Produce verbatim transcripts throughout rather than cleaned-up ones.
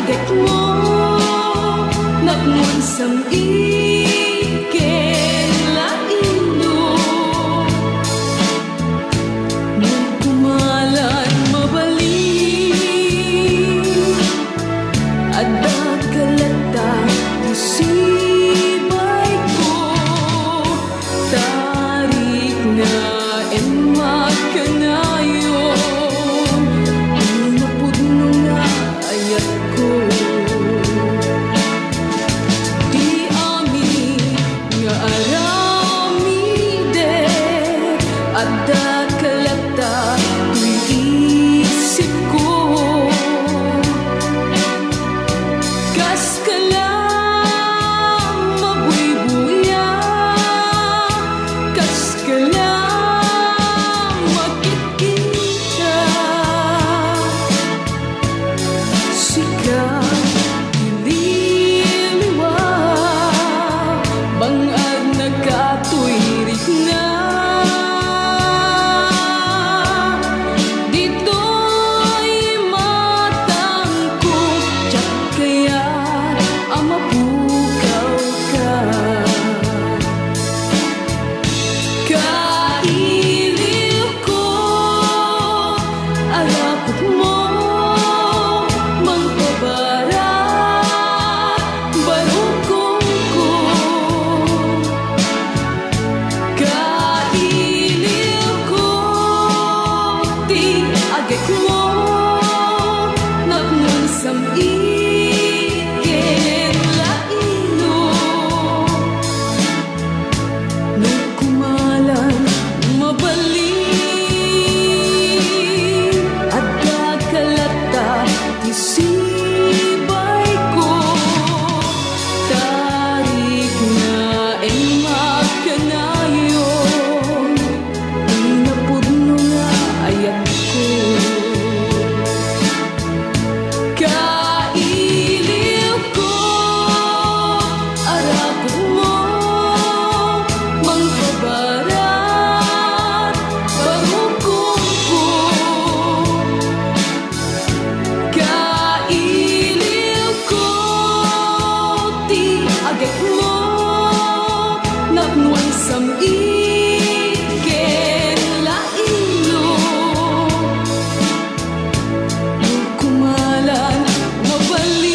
agekmo, napno agsam-it ken laingno. No kumalan mabalin, adda ka latta ti sibayko. Tarikna, Emma, kanayon, napudno nga ayatko. Ti amin nga aramidek, adda ka latta toy isipko. Kas ka la mabuybuya, kas ka la makitkita, sika ti liliwa, bang-agna katoy rikna. Ditoy matangko, diak kayat a mapukawka. Kailiwko, arakutmo, mangpabarat, barukongko. Kailiwko, ti agekmo, napno agsam-it ken laingno. No kumalan mabalin, adda ka latta ti sibayko. Tarikna, Emma, kanayon, napudno nga ayatko. Kailiwko, arakutmo, mangpabarat, barukongko. Kailiwko, ti agekmo, napno agsam-it ken laingno. No kumalan mabalin,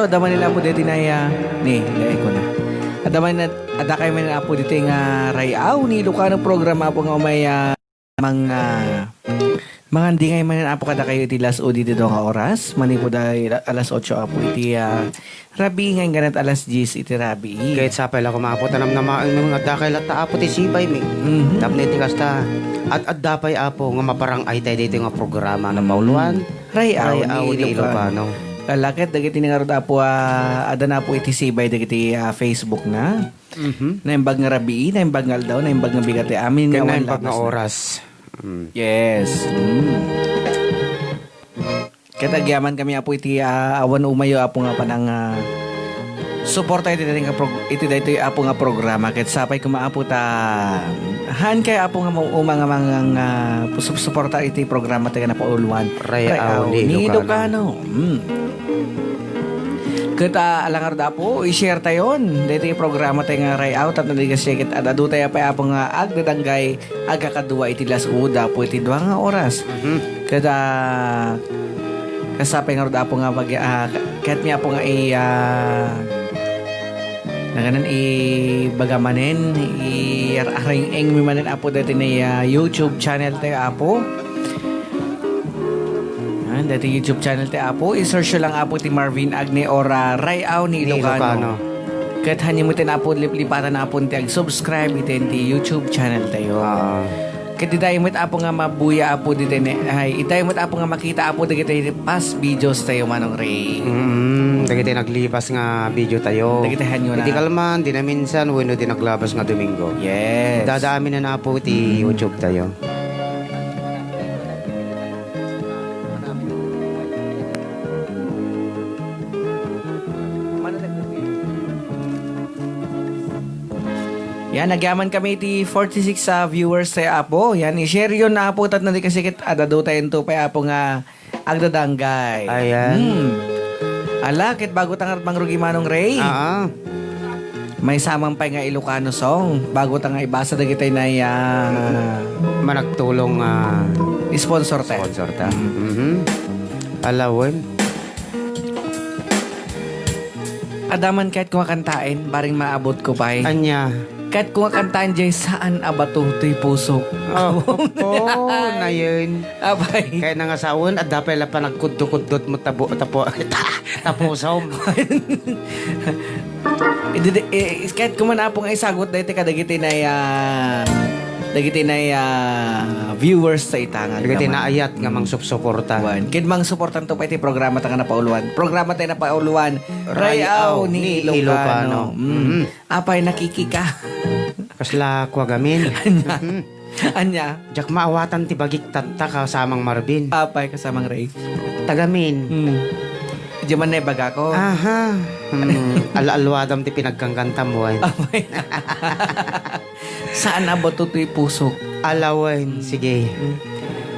Adda manen, Apo, daytoy nga, ah, ni, daytoy ko na. Adda manen, adda kay manen, Apo, daytoy nga Ray-aw ni Ilocano program, Apo, nga umay, ah, mang, ah, mangandingay manen, Apo, kadakayo iti las-o iti dua nga oras, manipud ay la-, alas otso, Apo, iti, ah, rabii nga ingganat alas dies iti rabii. Ket sapay la koma, Apo, ta namnamaen nga adda kay latta, Apo, ti sibay mi. Mhm. Tapno iti kasta, ad-adda pay, Apo, nga maparang-ay tayo daytoy nga programa na Mm. Pauluan. Ray-aw Ray-aw ni ni Ilocano. Ilocano. Lalakit dagiti ni ngarud, Apo, ah, adda na, Apo, iti sibay dagiti, ah, Facebook na. Mhm. Naimbag nga rabii, naimbag nga aldaw, naimbag nga bigat ti amin nga Ken awan naimbag nga latas na. Oras. Mm. Yes. Mm. Ket agyaman kami, Apo, iti, ah, awan umayo, Apo, nga panang, ah, suporta iti daytoy nga prog-, iti daytoy, Apo, nga programa. Ket sapay koma, Apo, ta haan kay, Apo, nga mauma nga mangang, ah, sup-, suporta iti programa tayo nga napauluan. Ray-aw Ray-aw ni ni Ilocano. Ilocano. Mm. Ket, ah, alangar da, Apo, i-share tayon daytoy programa tayo nga Ray-aw, tapno di kasi ket ad-adu tayo pay, Apo, nga agdadanggay agkakadua iti las-o, Apo, iti dua nga oras. Mhm. Ket, ah, kasapay ngarud, Apo, nga bagi-, ah, ket mi, Apo, nga i-, ah, naganan ibaga manen, i-, ar-, areng-eng mi manen, Apo, daytoy nga, ah, YouTube channel tayo, Apo. Ah, daytoy YouTube channel tayo, Apo. I-search lang, Apo, ti Marvin Agne or, ah, Ray-aw ni Ni Ilocano. Ilocano. Ket hanyo met, Apo, liplipatan, Apo, ti ag-subscribe iti, ti YouTube channel tayo. Ah. Ket ditayo met, Apo, nga mabuya, Apo, ditoy ne-, ay, itayo met, Apo, nga makita, Apo, dagiti past videos tayo, Manong Ray. Mm, dagiti naglipas nga video tayo. Dagiti hanyo na. Idi kalman, di naminsan, wenno di naglabas nga Domingo. Yes. Dadamin na, Apo, ti Mm. YouTube tayo. Yan, nagyaman kami iti forty-six, ah, viewers tayo, Apo. Yan, i-share yon na, Apo, tapno di kasi ket ad-adu tayo pay, Apo, nga agdadanggay. Ayan. Hmm. Ala, ket bago ta nga mangrugi, Manong Ray. Ah. Maysa man pay nga Ilocano song. Bago ta nga ibasa dagiti nay, ah, managtulong, ah, sponsor ta. Sponsor ta. Mm. Mhm. Ala wen. Adda man ket ko nga kantaen, bareng maabot ko pay. Ania? Ket ko nga kantaen, jay saan a bato toy pusok. Oh, oh, nayon. Apay. Kaya na nga saon, adda pay la panagkuddo-kuddot mo tabo-, tapo-, ta-, tapusom. Idi, eh, ket ko man, Apo, nga isagut daytoy kadagiti nay, ah, dagiti nay, ah, viewers ta ita nga Dagiti agyaman. Naayat nga Mm. mangsupsuporta. Wen. Ket mangsuportan to pay ti programa ta nga napauluan. Programa tayo napauluan. Ray-aw ni Ilocano. Mm. Mm. Apay, nakikika. Kasla kua gamin. Ania? Mhm. Ania? Diak maawatan ti bagik tatta, kasamang Marvin. Apay, kasamang Ray. Tagamin. Hmm. Diay man naibaga ko. Aha. Hmm. Al-alwadam ti pinagkangkantam, wen. Apay. Saan a bato toy pusok. Ala wen, sige. Hmm.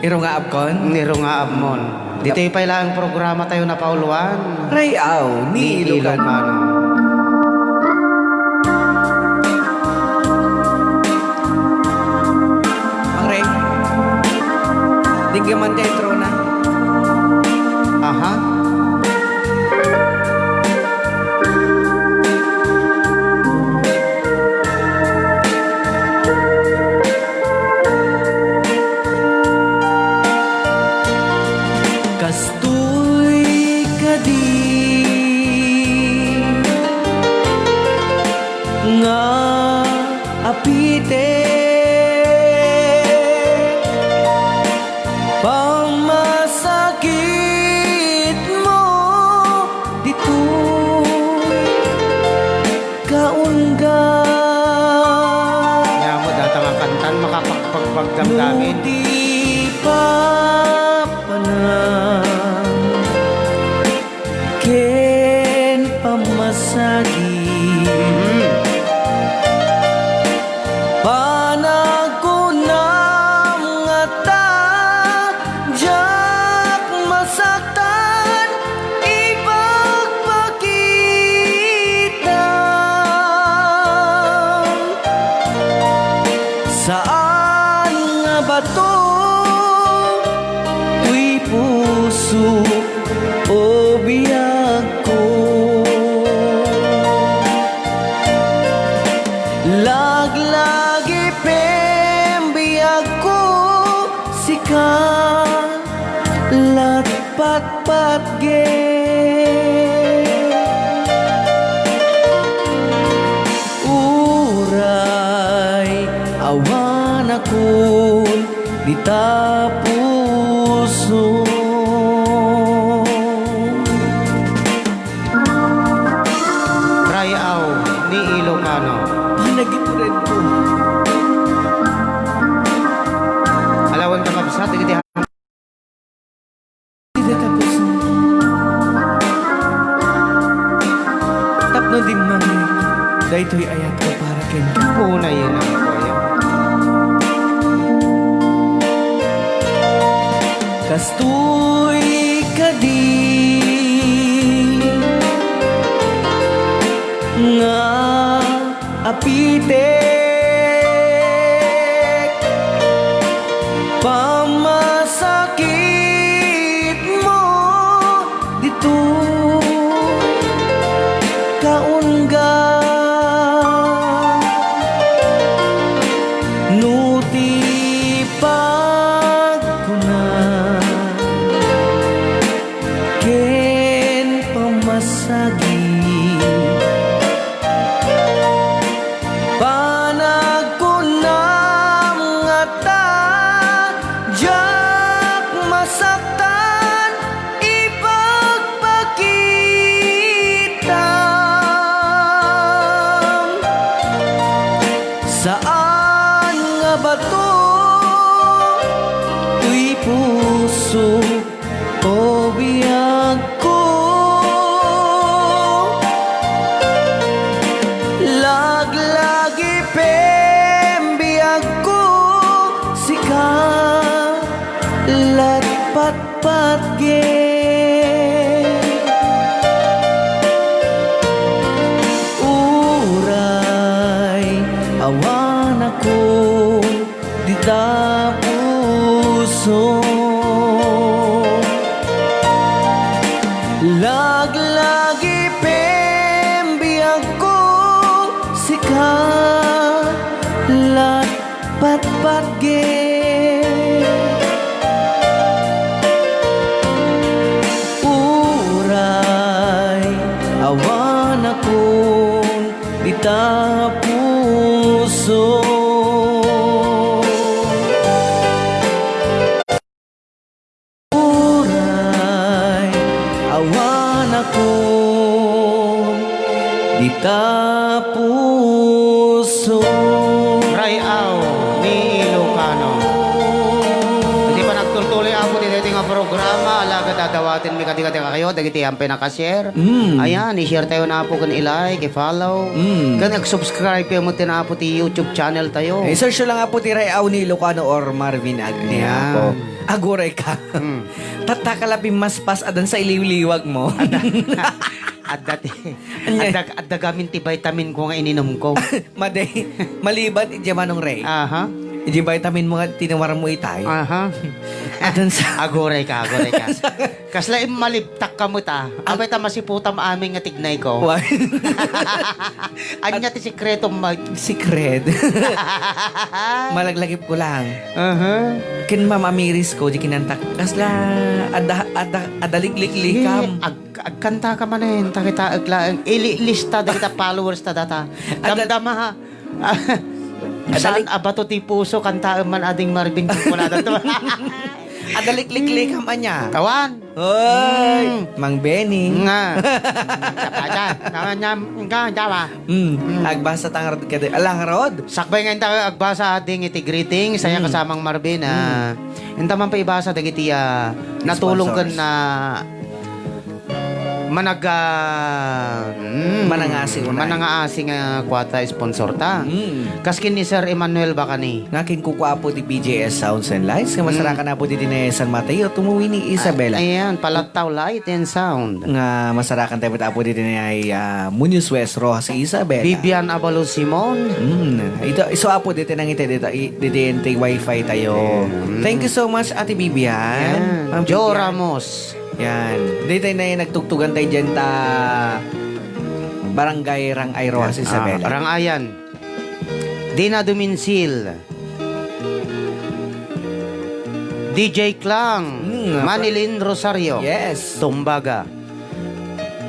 Irungaabkon? Irungaabmon. Ditoy pay laeng programa tayo napauluan. Ray-aw ni Ilocano. Mang Ray, di ka man ti intro na. Aha. Kastoy kadi nga apite pammasakitmo ditoy kaungga. Ania met dayta nga kantan, makapagpagbagdam dagiti. No di papanan ken pammasagi. Mhm. Panagkunam ngata, diak masaktan, ipagpakitam. Saan nga bato, toy puso, o biagko. Uray awan akon dita puso. Ray-aw ni Ilocano. Panagituredko. Alawen ka, kabsat, dagiti Dita puso. Tapno dimmangek daytoy ayatko para kenka. Unayen a kuya. Kastoy kadi nga apitek, pamasakitmo dito kaungga. No ti pagkuna ken pamasagi, panagkunam ngata, diak masaktan, ipagpakitam. Saan nga bato toy puso, o biagko. Laglagipem biagko, sika latpatpatge. Uray awan ako dita puso. Laglagipem biagko, sika latpatpatge. Uray awan akon dita puso. Uray awan akon dita puso. Ray-aw ni Ilocano. Iti panagtultuloy, Apo, ti daytoy nga programa, alagad a dawatenmi kadi kadakayo dagiti ampay a ka-share. Mm. Ayan, i-share tayo na, Apo, ken i-like, i-follow. Mm. Ken ag-subscribe kayo met, Apo, ti YouTube channel tayo. Eh, search lang, Apo, ti Ray-aw ni Ilocano or Marvin Agne, Ayan. Apo. Aguray ka. Mm. Tatta ka la pimmaspas, adan sa iliwliwag mo. Adda, adda ti, Anya? Adda, adda gamin ti vitamin ko nga ininom ko. Madi, maliban, iti Manong Ray. Aha. Iti vitamin mo nga tinawar mo itay. Aha. Adan sa Aguray ka, aguray ka. Kasla immalibtak ka met, ah. Apay ta masiputam amin nga tignay ko. Wa- Anya ti sikreto, Mike? Secret. Malaglagip ko lang. Aha. Ken Ma'am Amiris ko, di kinantak. Kasla, ada, ada, ada likliklikam. Eh, ag-, agkanta ka manen, ta kita aglaeng. Ili-lista, dagita followers ta data. Ada- Damdama, ha? Saan Adalik- abato ti puso, kantaen man Ading Marvin, kung wala na to. Ada likliklikam anya. Tawan. Oy, Mm. Mang Benny. Nga. Ayan. Tama niya. Nga, jawa. Mm. Mm. Agbasa ta ngarud kadi. Ala, ngarud? Sakbay nga inta agbasa ading iti greeting, saya Mm. kasamang Marvin, ah, Mm. inta man paibasa dagiti, ah, natulong ken Sponsors. na manag-, ah, mm, Manangasi unay. manangasi nga kuata sponsor ta. Mm. Kas ken ni Sir Emmanuel Bacani. Nga ken kukuapo ti B J S Sounds and Lights, nga Mm. masarakan na po ti dinay San Mateo, tumuwi ni Isabela. Ah, ayan, Palattaw Light and Sound. Nga masarakan tayo met apo diti ni ay, ah, Muñoz West, Roxas, Isabela. Vivian Abalos Simon. Mm. Ito, isu apo diti nang iti, dito, i-, diti enti wifi tayo. Mm. Thank you so much, Ate Vivian. Yan. Ma'am Joe Vivian. Ramos. Yan. Dito na yung nagtugtugan tayo dyan ta Barangay Rangay, Roxas, Yan. Isabela. Ah, Rangayan. Dina Duminsil. D J Klang, Mm, Manilin Rosario, Yes. Tumbaga.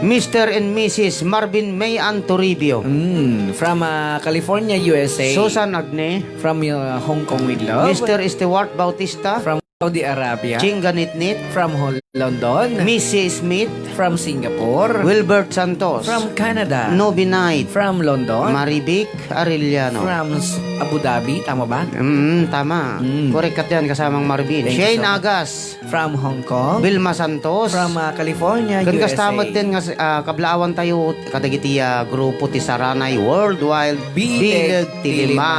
Mister and Missus Marvin May Antoribio. Mm, from, ah, California, U S A. Susan Agne. From, uh, Hong Kong with love. Mister Stewart Bautista. From Saudi Arabia. Ching Ganitnit. From Hol-, London. Missy Smith. From Singapore. Wilbert Santos. From Canada. Nobi Knight. From London. Marivic Arellano. From s-, Abu Dhabi, tama ba? Mm, tama. Mm. Correct ka diyan, kasamang Marvin. Thank you Shane so much. Agas. From Hong Kong. Vilma Santos. From, ah, California, Ken U S A. Kasta met din nga, ah, kablaawan tayo kadagiti, ah, grupo ti Saranay Worldwide Bileg Bileg ti Lima. Lima.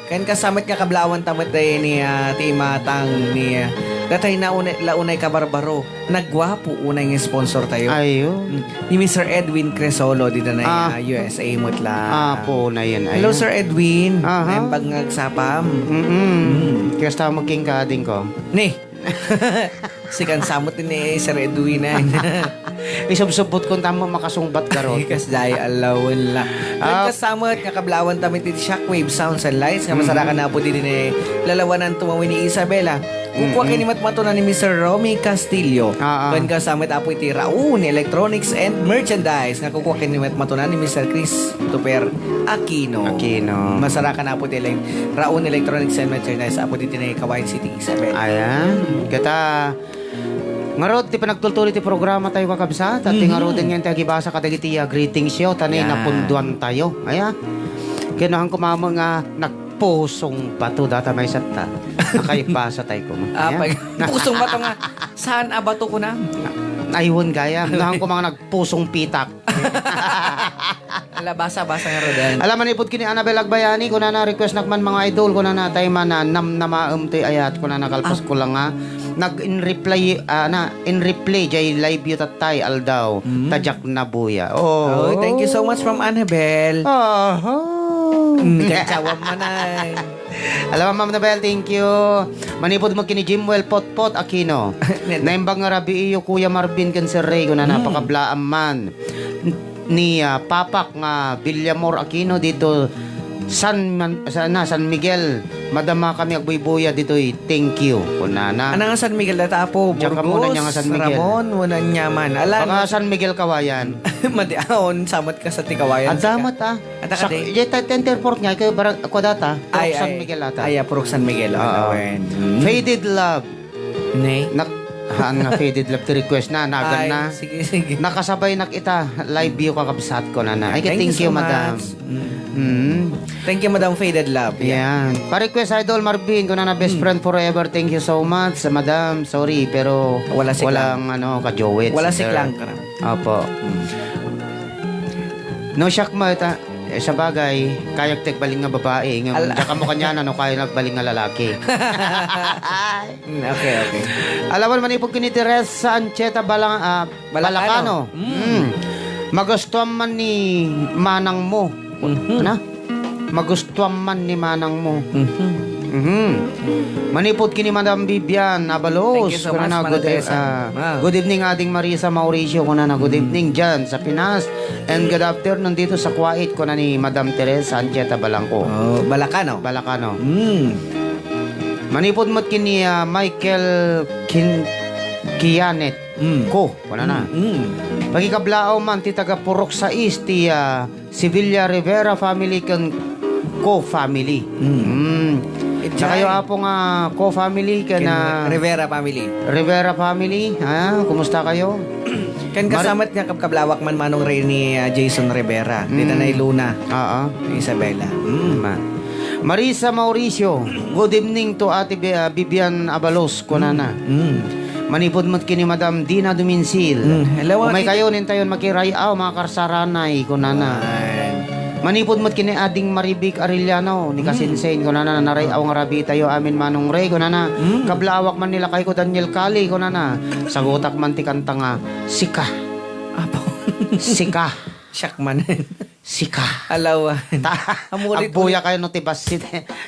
Ken kasta met nga kablaawan ta met tayo ni, ah, ti imatang ni, ah, datay na unay, la unay kabarbaro. Nagguapo unay nga sponsor tayo. Ayo. Mm. Ni Mister Edwin Cresolo, dita na, Ah. ah, U S A met la. Apo na yan, Hello, ayo. Sir Edwin. Aha. Naimbag nga agsapam. Mm-mm. Mm. Kasta mo king kading ko. Ni. Sikan samot ni Sir Edwin, eh. Isubsubbot ko tamo makasungbat garot. Kas dai alawen la. Ah. Ken kas samot nga kablaawan tamin ti Shockwave Sounds and Lights nga Mm. masarakan na po din ni lalawanan tumawi ni Isabela. Kukua Mm-mm. kini matmatunan ni Mister Romy Castillo. Ah, ah. Ken kas samot apo iti Raon Electronics and Merchandise nga kukua kini matmatunan ni Mister Christopher Aquino. Aquino. Masarakan na po ti ele-, Raon Electronics and Merchandise apo diti ni Kawayan City. Isabel. Ayan. Kata, ngarud ti panagtultuloy ti programa tayo, kakabsat. At Mhm. ngaruden nga ti agibasa kadagiti, ah, greetings yo, ta ni Yan. napunduan tayo. Aya. Kinahan ko mama nga nagpusong bato data may satta. Nakaibasa tayo ko. Ah, Ayan. pag-, pusong bato nga. Saan a bato ko na? Aywan gaya. Nahan ko mga nagpusong pitak. Ala, basa, basa nga, Rodan. Ala, manipud kini Annabel Agbayani, kunana, request nak man, mga idol, kunana, tay man, ah, namnamaem toy ayat, kunana, kalpas Ah. ko lang nga, nag-in reply, ah, na, in reply, jay live yu tattay, aldaw, Mm. ta diak nabuya. Oh. Oh, thank you so much from Annabel. Oho. Mm, kantsawan man ay. Alam, Ma'am Annabel, thank you. Manipud mo kini Jimwell Potpot Aquino. Naimbag nga rabii yo, Kuya Marvin, ken Sir Ray, kunana, Mm. pakablaam man. ni, ah, Papak nga Villamor Aquino dito San Man-, sa, na, San Miguel. Madama kami agbuybuya ditoy. Thank you, kunana. Ana nga San Miguel data, Apo? Diyan ka muna Burgos, niya nga San Miguel. Ramon, wenno ania man. Ala, Baka no San Miguel Kawayan. Madi-, aon, samot ka sa ti Kawayan, At sika. Damat, ah. Ata ka Sa, di? Di, ta-, ten airport nga, kayo, bara-, kwa data, Ay, Purok San ay. Miguel ata. Ay, ah, Purok San Miguel, Oo. Lawen. Mm. Faded Love. Ne? Nak-, haan nga faded love ti request na, nagan Ay, na. Sige, sige. Nakasabay nak ita, live view kakabsat ko na na. Ay, Thank you thank you, so madam. much. Mm. Mm. Thank you, Madam Faded Love. Yeah. Yan. Pa-request, Idol Marvin, ko na na best Mm. friend forever. Thank you so much, madam. Sorry, pero Wala si walang, Clang. ano, kajowit, Wala si sir. Clang, karam. Opo. Mm. No shock mo, ita, eh, sa bagay, kayag ti agbalin nga babae, nga Al- diyan ka mo kanya na, no, kaya nagbalin nga lalaki. Mm, okay, okay. Alawan manipod kini Teresa Ancheta Balang-, ah, Balacano. Balacano. Mm. Mm. Magustuhan man ni manang mo. Mhm. Ano? Magustuhan man ni manang mo. Mhm. Mhm. Manipod kini Madam Vivian Abalos. Thank you so Kuna much, na, Madam good e-, Teresa. ah, Wow. good evening, Ading Marisa Mauricio. Kuna na, good Mm. evening dyan sa Pinas. And good afternoon dito sa Kuwait. Kuna ni Madam Teresa Ancheta Balangko. Oh, Balacano. Balacano. Mm. Manipod met kini, ah, Michael Kin-, Kianet Mm. ko. Kuna na. Mm, mm. Pagikablaaw man ti taga Purok Sais ti, ah, Sevilla Rivera family ken co-family. Mm. Mm. Ijay. Nakayo, Apo, nga co-family ken, Ken ah, Rivera family. Rivera family, ha? Kumusta kayo? Ken Mar- kasamat nga kabkablawak man Manong Ray ni, ah, Jason Rivera. Dita Mm. na Iluna. Oo. Isabela. Mm. Ma-, Marisa Mauricio, good evening to Ate Bi-, ah, Vivian Abalos, kunana. Mm. Manipod met kini Madam Dina Duminsil. Mm. Hello, Umay Ate kayo, nintayon, makiray-aw, mga karsaranay, kunana. Ay. Manipod met kini Ading Maribik Arellano, ni Mm. Kasinsin, kunana, naray-aw nga rabii tayo amin Manong Ray, kunana, Mm. kablaawak man ni lakay ko Daniel Cali, kunana, sagutak man ti kanta nga, Sika. Apo. Sika. Siak man. Sika. Alawan. Ta-, Amurit agbuya ulit. Kayo no ti bassit.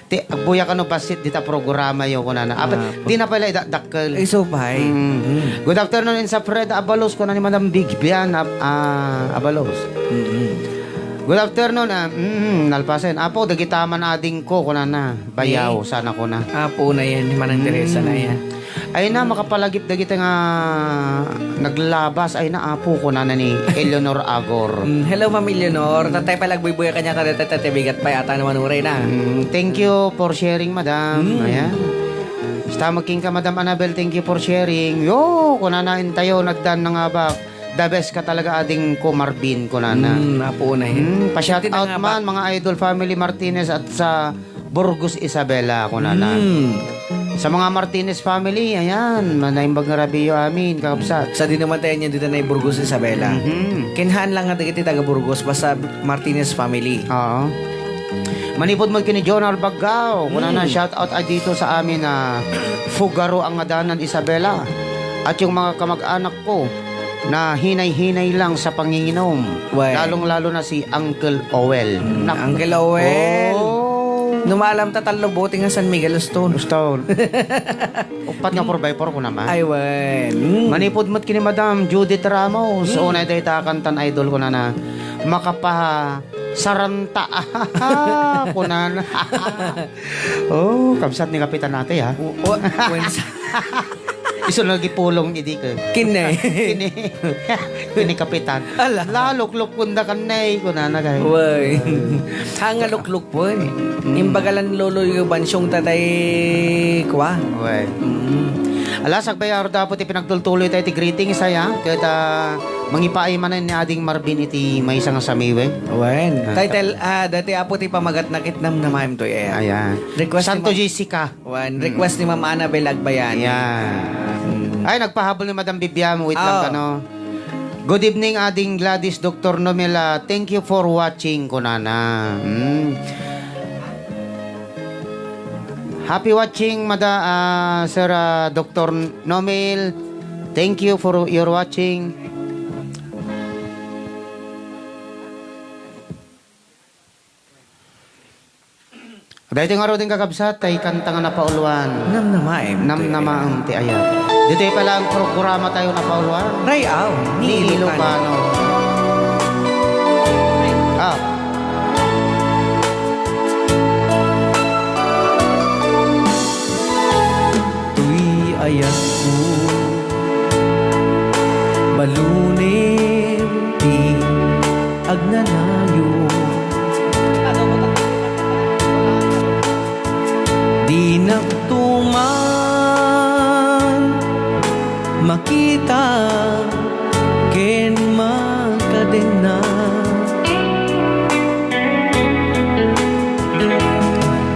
Ti, agbuya kano bassit dita programa yo, kunana. Apa, Ah, di na pala idakdakkel. Iso pay. Mm. Mm. Good afternoon, Insa Fred Abalos, kuna ni Madam Bigbian, Ab-, ah, Abalos. Mm-mm. Good afternoon, ah, mm, nalpasen. Apo, dagita man adingko, kunana. Bayaw, eh, sana kuna. Apo na yan, Manang Teresa na yan. Ay na, makapalagip dagita nga naglabas. Ay na, apo, kunana ni Eleanor Agor. Mm, hello, Ma'am Eleanor. Tatay pala, agbuybuya kanya, tatay, tatay, bigat pa yata naman uray na. Mm, thank you for sharing, madam. Mm. Ayan. Basta magking ka, Madam Annabel, thank you for sharing. Yo, kunana, intayo, nagdan na nga ba? The best ka talaga, adingko Marvin, kunana. Mm, apo na yan. Mm, pa-shout out man, mga idol family Martinez at sa Burgos Isabela, kunana. Mm. Sa mga Martinez family, ayan, manaimbag nga rabiyo amin, kakabsat. Sa di naman tayo niya dito na Burgos Isabela. Mhm. Kinhaan lang nga dagiti taga Burgos, basta Martinez family. Oo. Manipod mo kini Jonal Baggao, kunana, mm, shout out ay dito sa amin na Fugaro ang ngadanan, Isabela. At yung mga kamag-anak ko na hinay-hinay lang sa panginginom. Wen. Lalong-lalo na si Uncle Owel. Mm, nak-, Uncle Owel. Oh. Numalam ta tallo bote nga San Miguel Stone. Stone. Upat nga four by four ko naman. Ay, wen. Mm. Manipod met kini Madam Judith Ramos. Mm. Unay dayta kantan idol ko na na. Makapasaranta. Kunan. Oh, kabsat ni Kapitan ate, ha? O, o, wen sa- Isu nga agipulong idi ka. Kine. Kine. Kine Kapitan. Ala. Laluklukkon da kanay, kunana kay. Way. Hanga luklukpon. Mm. Imbagalan lolo yung bansyong tatay kwa. Way. Mm. Ala, sagbay, arda po ti pinagtultuloy tayo ti greetings, aya. Ket, ah, mangipaay manen ni Ading Marvin iti maysa nga samiwen. Wen. Ah, title, ah, dati apo ti pamagat nakit namnamaem to, eh. Ayan. Request Santo ni Ma- Jessica. Wan, request ni Ma'am Annabel Agbayani. Yan. Mm. Ay, nagpahabol ni Madam Bibiam. Wait lang, oh, kano. Good evening, Ading Gladys, Doctor Nomel. Ah, thank you for watching, kunana. Mm. Happy watching, Mada-, ah, Sir, ah, Doctor Nomel. Thank you for your watching. Daytoy ngaruden, kakabsat, tay kanta nga napauluan. Namnamaem. Namnamaem ti ayat. Ditoy pala ang programa tayo napauluan. Rayaw ni Ilocano. Ah. Toy ayatko, balunen ti agnanayon. Dinak tuman makita ken makadenna.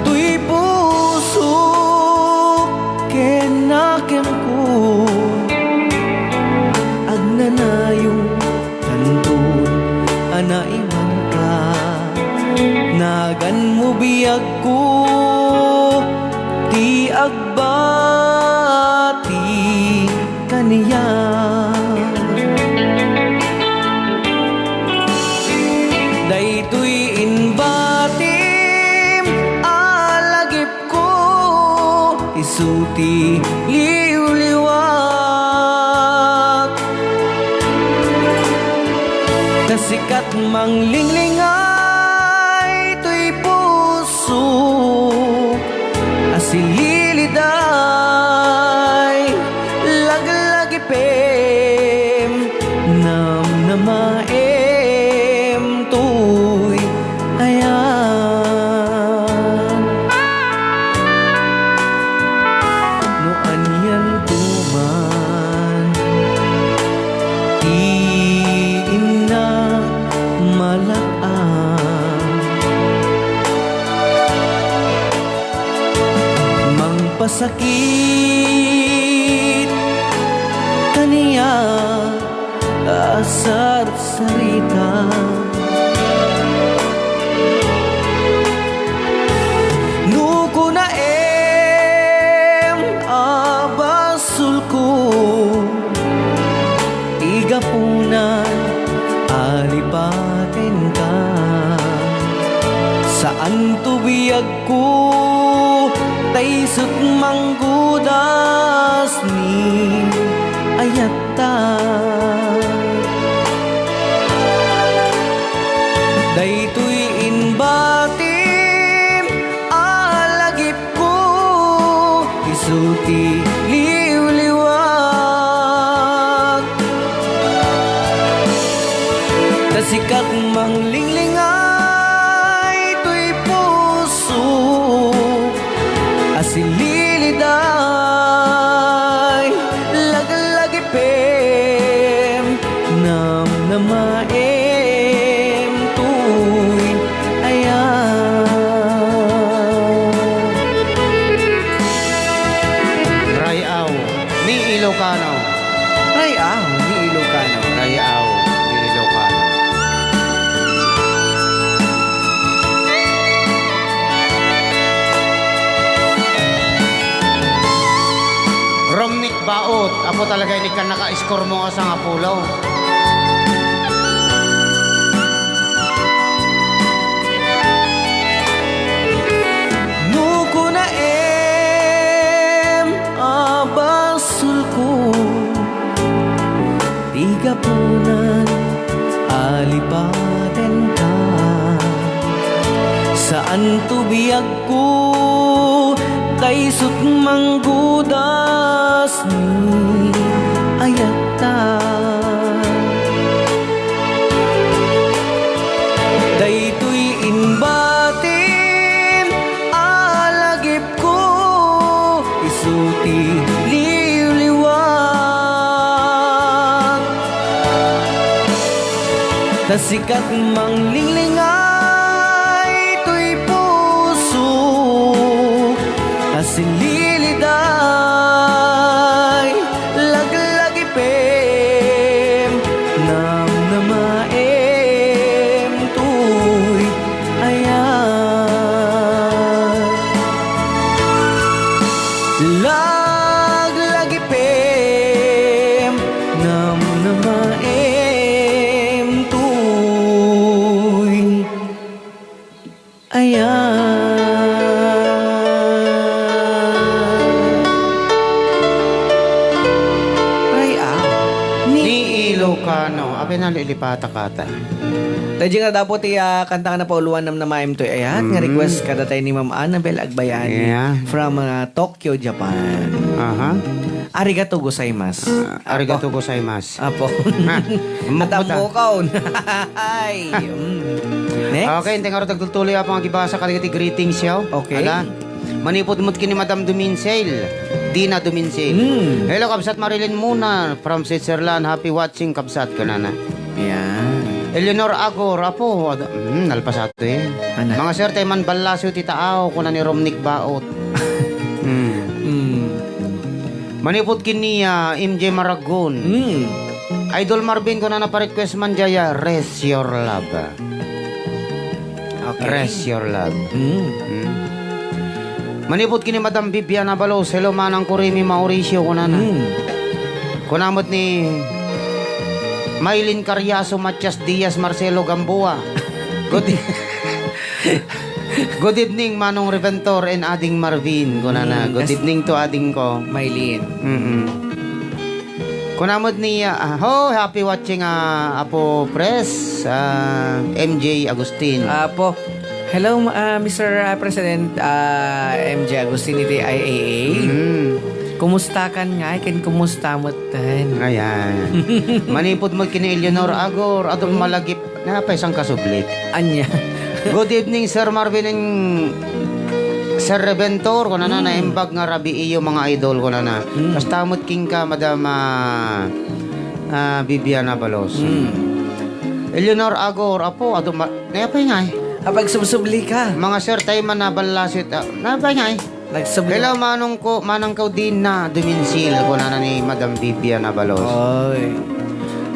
Toy pusok ken nakemko, agnanayon, tanton a naiwanka. Naganmo biagko ti agbati kaniak. Daytoy imbatim a lagipko, isu ti liwliwak. Kasikat manglinglingay toy puso a sililiday, laglagipem, namnamaem toy ayan. No anian tuman ti innak malat-am, mangpasakit kaniak a sarsarita. No kunaem a basolko, ti gapuna a lipatenka, saanto biag ko, ta isut' manggudas ni ayatta. Day Isu ti liwliwak. Ta sika manglinglingaw toy puso a sililiday, laglagipem, namnamaem toy aya. Ray-aw ni Ilocano. Ray-aw ni Ilocano. Ray-aw ni Ilocano. Romnick Baot, apo talaga ini kan naka-score mo nga sangapulo. No kunaem a basolko, ti gapunan a lipatenka. Saanto biagko, ta isut' manggudas ni ayatta. Daytoy imbatin a lagipko, isu ti liwliwak. Ta sika manglinglingaw toy puso a sililiday, laglagipem, namnamaem toy aya. Laglagipem, namnamaem toy aya. Ray-aw ni Ni Ilocano. Apay, nalilipatak ata. Daydi nga dapat ti, ah, kanta nga napauluan, Namnamaem toy aya, nga Mm. request kadatayo ni Ma'am Annabel Agbayani Yeah. from, ah, Tokyo, Japan. Aha. Arigato gozaimasu. Ah, arigato gozaimasu. Apo. Ha, At ang mukbang. Mukaw. Ay. Mm. Next. Okay, inteng ngarud agtultuloy a pangagibasa kadagiti greetings yo. Okay. Ala. Manipud met ken ni Madam Duminsel. Dina Duminsel. Mm. Hello, kabsat Marilyn Muna from Switzerland. Happy watching, kabsat, kunana. Yan. Eleanor Agor, apo, ad-, mm, nalpasato eh. Ana. Mga sir, tayo man ballaso ti taaw, kuna ni Romnick Baot. Mm. Mm. Manipud ken ni, ah, M J Maragon. Mm. Idol Marvin, kunana, pa-request man jaya, Rest Your Love. Okay. Rest Your Love. Mm. Mm. Manipud ken ni Madam Vivian Abalos, hello, manang ko Remy Mauricio, kunana. Mm. Kuna met ni Maylin Carriaso, Matias Diaz, Marcelo Gamboa. Good e-, good evening, Manong Reventor and Ading Marvin, kunana. Mm, Good as- evening to ading ko. Maylin. Mm-mm. Kuna met ni, ah, oh, happy watching, ah, Apo Pres, ah, M J Agustin. Apo. Hello, ah, Mister, ah, President, ah, M J Agustin iti I A A. Mm. Kumusta kan nga? Ken kumusta met ten? Ayan. Manipud met ken ni Eleanor Agor, adu malagip Napay sangkasublit. Ania? Good evening, Sir Marvin and Sir Reventor. Kunana, Mm. naimbag nga rabii, mga idol, kunana. Mm. Kasta met kenka, Madam, ah, ah, Viviana Balos. Mm. Eleanor Agor, apo, adu ma-, napay nga eh. Apay subsubli ka? Mga sir, tayo man naballasit, ah, napay nga eh. Nagsubli. Hello, manong ko, manang ko Dina Duminsil, kunana ni Madam Vivian Abalos. Oy.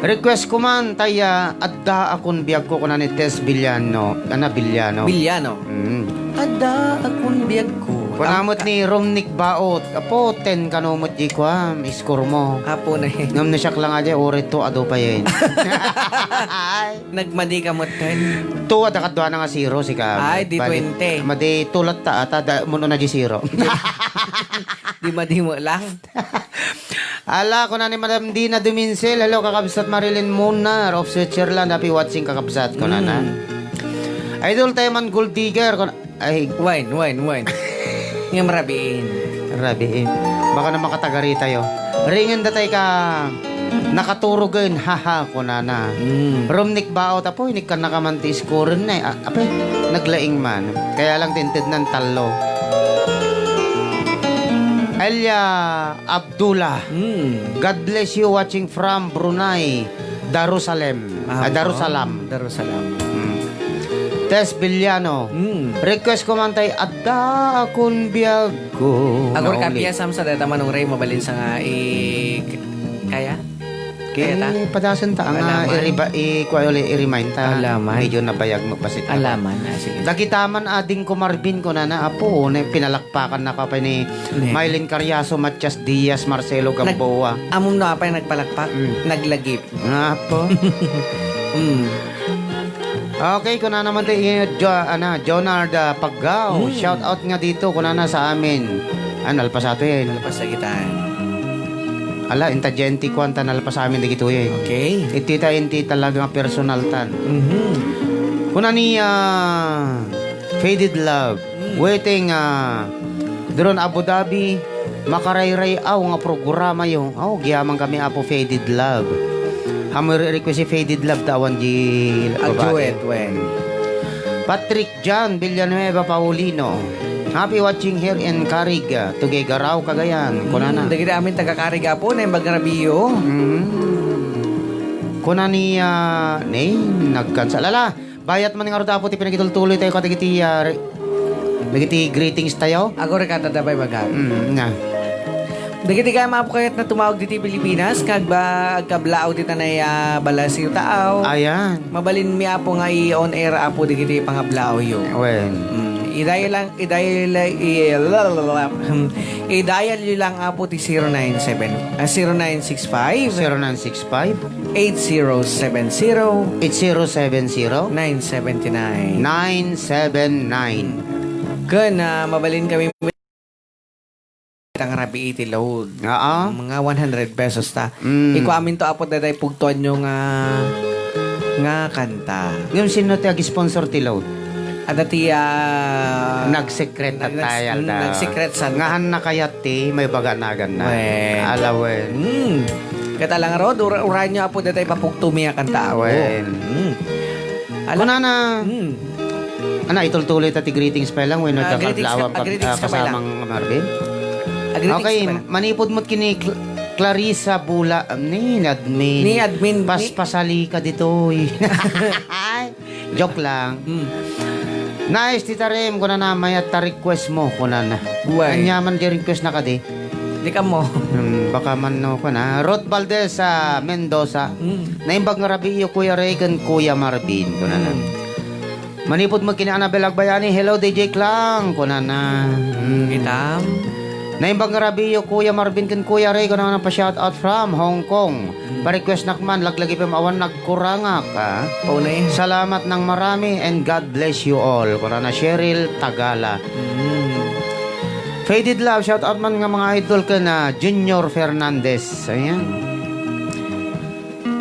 Request ko man, taya, adda akon biag ko, kunana ni Tess Villano. Ana, Villano. Villano. Mm. Adda akon biag ko. Kuna met ni Romnick Baot. Apo, ten kano met di kuam, score mo. Apo na eh. Ngem no siak lang adi, uray to, adu pa yen. Ay. Nagmadi ka met ten. Two, adda kaduana nga zero, sika. Ay, di Bali, twenty. Madi two latta, ata, da, muno na di zero. Di madi mo lang. Ala, kuna ni Madam Dina Duminsel, hello, kakabsat Marilyn Munar of Switzerland, happy watching, kakabsat, kunana. Mm. Idol tayo man, gold digger, kuna-, ay. Wine, wine, wine. Nga marabin. Rabii. Baka na makatagaritayo. Ringen datay ka nakaturogen, haha, kunana. Mm. Rumnik baot, apo, inikkan na ka man ti scoren na, eh. A-, apay, naglaing man. Kaya lang tintednan tallo. Elia Abdullah. Mm. God bless you, watching from Brunei, Darussalam. Ah, Ah, Darussalam. Darussalam. Mm. Tess Villano. Mm. Request ko man tay, "Adda akon biag ko." Agor ka Nauli. Piyasam sa data Manong Ray, mabalin sa nga i-, kaya? Kaya ta? Kaya padasen ta, nga Alaman. iriba-, i-, kuha uli, i-remind ta. Alaman. Medyo nabayag mo pa si Alaman. Ah, sige. Dagita man ading ko Marvin ko na na, apo, na pinalakpakan na ka pa ni Ne. Mylene Carriaso, Matias Diaz, Marcelo Nag-, Gamboa. Amom no apay nagpalakpak? Mm. Naglagip. Nga po. Mm. Okay, kuna naman ti, eh, Jo-, ana, Jonard, ah, Paggaw. Mm. Shout out nga dito, kuna na sa amin. Ah, nalpas ato yan. Nalpas na kita. Ala, inta G N T kuan ta nalpas amin dagito yan. Okay. Iti ta, inti talaga nga personal tan. Mhm. Kuna ni, ah, Faded Love. Mm. Waiting, ah, Duron Abu Dhabi, makarayray-aw nga programayo. Oh, giyaman kami, Apo Faded Love. Amoy re-request si Faded Love, ta awan di babae. Agduet, wen. Patrick John Villanueva Paulino. Happy watching here in Carig, ah, Tuguegarao, Cagayan. Kunana. Mm, dagiti amin taga Carig, Apo, naimbag nga rabii. Mm. Kuna ni, ah, ni, nagkansal. Ala, Bayat man nga rod, Apo, ti pinagitultuloy tayo kadagiti, ah, re-, dagiti greetings tayo. Ago, Ricardo, dabay bagat. Mm, nga. Dagiti gayam, Apo, kayat na tumawag diti Pilipinas, nga agba-, agkablaaw ti tanay, ah, balasiw taaw. Ayan. Mabalin mi, Apo, nga i-on air, Apo, dagiti pangablaawyo. Wen. Mm, idayo lang, idayo lang, i-, idayal yo lang, Apo, ti zero nine seven, ah, zero nine six five. Zero nine six five. Eight zero seven zero. Eight zero seven zero. Nine seventy nine. Nine seven nine. Ken, ah, mabalin kami tang rabii ti load. Oo. Mga one hundred pesos ta. Mm. Iko amin to, Apo, daday pugtuanyo nga, nga kanta. Ngem sino ti ag-sponsor ti load? Adda ti, ah, Nagsekret nag-, nag-, tayo, mm, da. Nagsekret san-, Nga han na kayat ti maibaga nagan na. Wen. Ala, wen. Mm. Ket ala ngarud, ura-, uray nyo, Apo, datay papugtomi a kanta, Apo. Wen. Mm. Ala-, Kunana, mm. Ana, itultuloy ta ti greetings pa lang, wenno Ah, ta greetings kadlawag ka, ah, greetings ka pa lang. Kasamang Marvin? Ah, greetings Okay, ka pa lang. Manipud mo't kini Cl-, Clarissa Bula, ni admin. Ni admin, ni Paspasali ka ditoy. Ay. Joke lang. Hmm. Nice, Tita Rem, kunana, mayat ta request mo, kunana. Uy. Ania man di request na kadi? Di ka mo. Hmm, baka man no, kuna. Ruth Valdez, ah, Mendoza. Hmm. Naimbag nga rabiiyo, Kuya Ray, ken Kuya Marvin, kunana. Hmm. Manipud mo kini Annabel Agbayani, "Hello, D J Klang," kunana. Hmm. Kitam. Naimbag nga rabiiyo, Kuya Marvin ken Kuya Ray, kunana, pa-shout out from Hong Kong. Pa-request nak man, laglagipem awan nagkurangak, ah. Paunay. Salamat ng marami and God bless you all. Kunana Cheryl Tagala. Mm. Faded Love, shout out man nga mga idol ken, ah, Junior Fernandez. Ayan.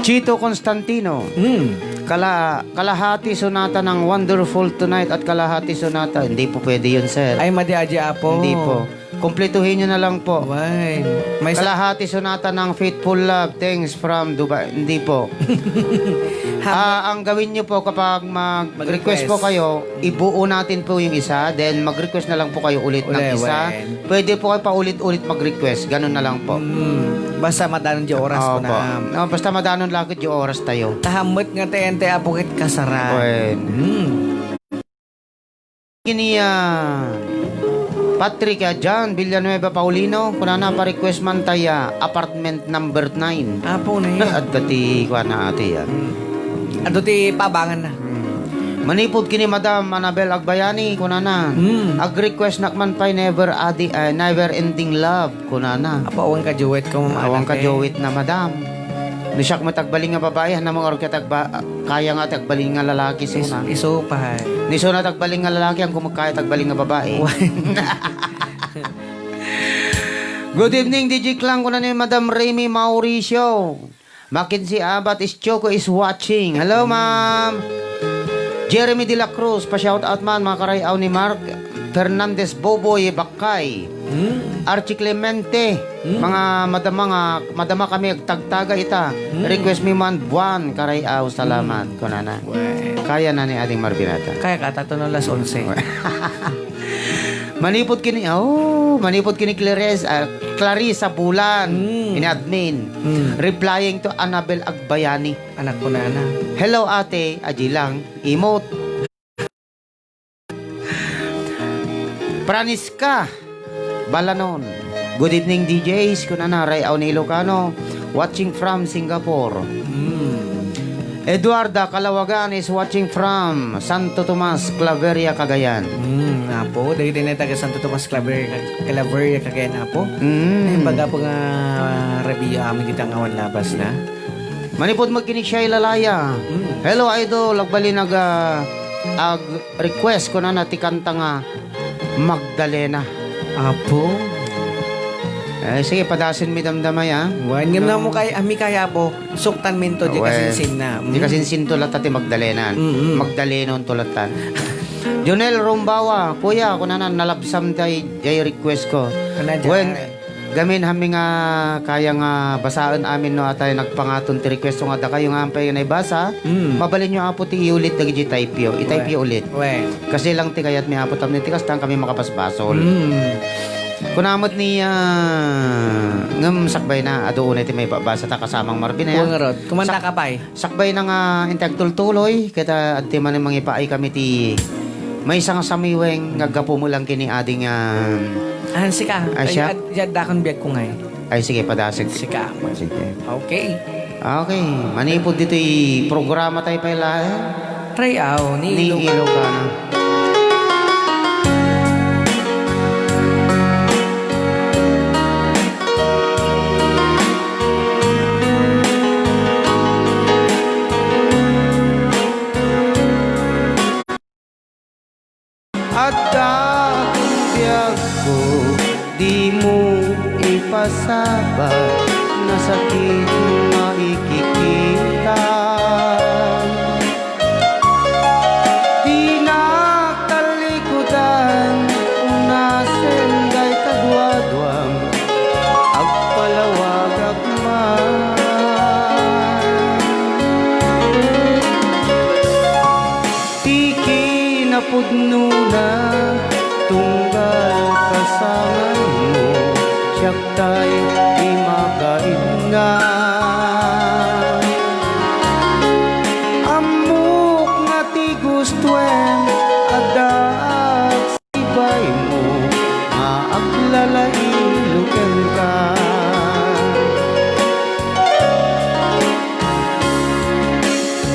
Chito Constantino. Mm. Kala-, kalahati sonata ng Wonderful Tonight at kalahati sonata. Hindi po pwede yun, sir. Ay, madi aja, Apo. Hindi po. Kumpletuhin nyo na lang po. Why? May sa- Kalahati sonata ng Faithful Love. Thanks from Dubai. Hindi po. Hap- Ah, ang gawin nyo po kapag mag-request Mag-request. po kayo, ibuo natin po yung isa, then mag-request na lang po kayo ulit ng Uli, isa. Wen. Pwede po kayo paulit-ulit mag-request. Ganun na lang po. Mm, basta madanon di oras ko Opo. na. No, basta madanon lang di oras tayo. Tahammet nga T N T, Apo, ket kasara. Wen. Mm. Kini, ah, Patrick, ah, John Villanueva Paulino, kunana pa-request man tay, ah, apartment number nine. Apo na yun. Adda ti, kuana, ati, ah. Hmm. Adu ti pabangan na. Hmm. Manipud kini Madam Annabel Agbayani, kunana, Hmm. ag-request nak man pay never adi-, ah, never ending love. Kunana. Apo, awan ka duet ko, Ma'am Awan ka Annabel. Duet na, madam. No siak met agbalin nga babae, han na mangarog ket agba-, kaya nga ti agbalin nga lalaki, Is-, suna. Isu pa, eh. Ni suna ti agbalin nga lalaki, ang kumakaya ti agbalin nga babae. Wa- Good evening, D J Klang, kuna ni Madam Remy Mauricio. Mackenzie Abad is Choco is watching. Hello, ma'am. Jeremy De La Cruz, pa-shout out man, mga karayaw ni Mark. Fernandez Boboy Bakkay. Hmm. Archie Clemente, Hmm. mga madama nga, madama kami agtagtaga ita. Hmm. Request mi man, Buwan, Karay-aw, salamat, Hmm. kunana. Weh. Kaya na ni Ading Marvinata. Kaya ka, tato no las onse. Weh. Manipod kini, oh, manipod kini Clarice, ah, Clarissa Bulan, Hmm. ini admin. Hmm. Replying to Annabel Agbayani. Anak ko na, anak. Hello, ate. Aji lang. Imot. Praniska Balanon. Good evening, D Js. Kunana, Ray Aw ni Ilocano. Watching from Singapore. Mm. Eduarda Calawagan is watching from Santo Tomas, Claveria, Cagayan. Mm, apo, dagiti na taga Santo Tomas, Claveria, Claveria, Cagayan, apo. Mm. Ay, baga po nga, Rabia, amin dita nga awan labas na. Manipod met kini Shayla Laya. Mm. Hello, idol. Agbalin ag, ah, ag-request ko na na ti kanta nga Magdalena. Apo. Eh, sige, padasen mi damdamay, ah. Wen, ngem No. namo kay, ami kaya, apo. Suktan minto, di Wen. kasinsin na. Di Mm. kasinsin to latta ti Magdalena. Mm-mm. Magdalenon to latta. Jonel Rumbawa, kuya, kunana, nalabsam tay, tay request ko. Ano dyan? Wen, Gamin hami nga kaya nga basaen amin no atay nagpangaton ti request nga dakayo nga ampay nga naibasa. Mm. Mabalinyo, Apo, ti iulit dagiti type yo. I-type yo Wen. ulit. Wen. Kasi lang ti kayatmi, Apo, tapno ti kasta kami makabasbasol. Mm. Kuna met ni, ah, ngem sakbay na, adu unay ti maibabasa ta kasamang Marvin, aya. Wen, ngarud. Kumanda Sak-, ka pay. Sakbay na nga intay agtultuloy, ket, ah, adda manen mangipaay kami ti maysa nga samiweng nga aggapu met lang ken ni Ading, ah, Ah, sika. Ay, siya? Ay, ad-, addakon biag ko ngay. Ay, sige, padasig. Sika. Sige. Okay. Okay, manipod ditoy programa tayo pay laeng. Ray Aw ni Ni Ilocano. Ilocano. Adda ti biagko, dimo ipasaba, nasakit nga ikikita. Dinak tallikudan, unasen dayta duaduam, agpalawagak man. Ti kinapudnona, tunggal kasanganmo, siak tay di makaidna. Ammok nga ti gustoem, adda agsibaymo, nga aglalailo kenka.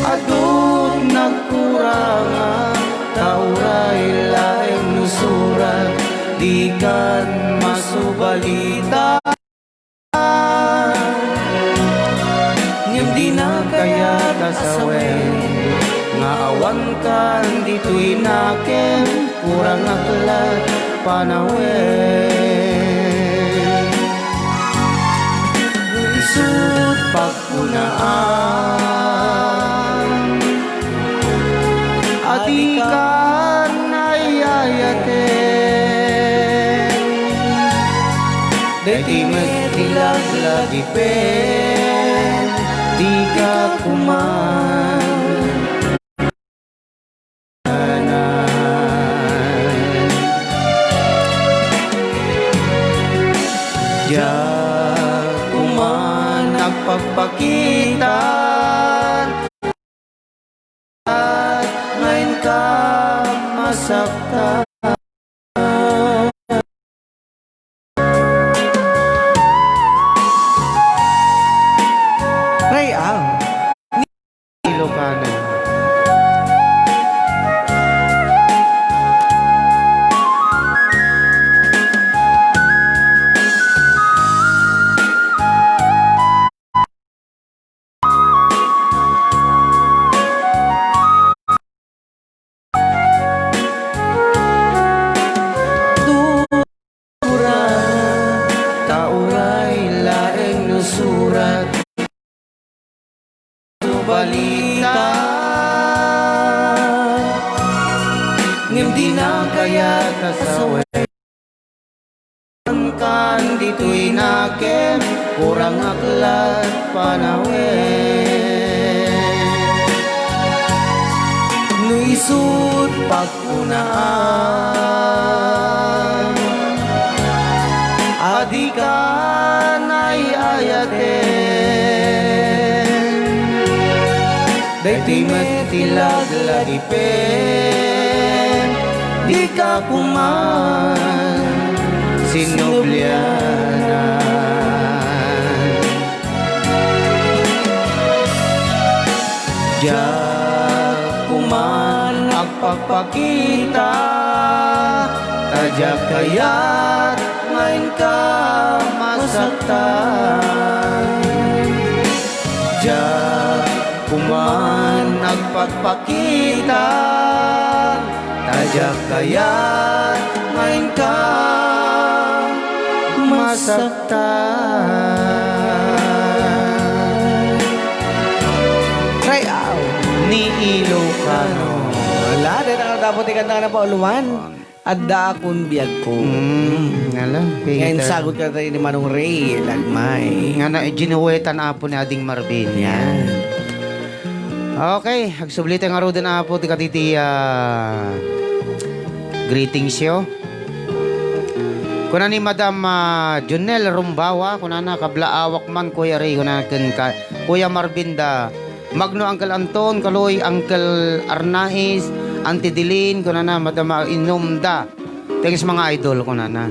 Adut nagkuranga, ta uray laeng no surat, dikan masubalita. Ngem dina kayat a sawen nga awankan ditoy nakem, kurangak lat panawen. Isut' pagkunaan a dikan ay-ayaten. Daytoy met ti laglagipen, dika kuman. Diak kuman agpagpakita nga inka masaktan. Ray Aw. Ilocano. Surat, ta uray laeng no surat, balita. Ngem dina kayat a sawen. Kan ditoy nakem, kurang ak lat panawen. No isut' pagkunaan a dikan ay-ayaten, daytoy met ti laglagipem, dika koman sinublianan. Diak koman agpakpakita, ta diak kayat nga inka masaktan. Diak koman agpakpakita, ta diak kayat nga inka masaktan. Rayaw ni Ilocano. Wala, dahil nakadapo ti kanta nga napauluan. Addaakon biagko. Mm, ala, Ngayon, kita. Sagot ka tayo ni Manong Ray Lagmay. Nga na, ginuwetan apo ni Ading Marvin. Yan. Okay, agsubli tayo nga ruden apo ti kaditi, ah, greetings yo. Kuna ni Madam, ah, Junel Rumbawa, kunana, "Kablaawak man, Kuya Ray," kuna ken ka, Kuya Marvin da, Magno, Uncle Anton, Kaloy, Uncle Arnaiz, Auntie Dilin, kunana, "Madama, inumda." Thanks, mga idol, kunana.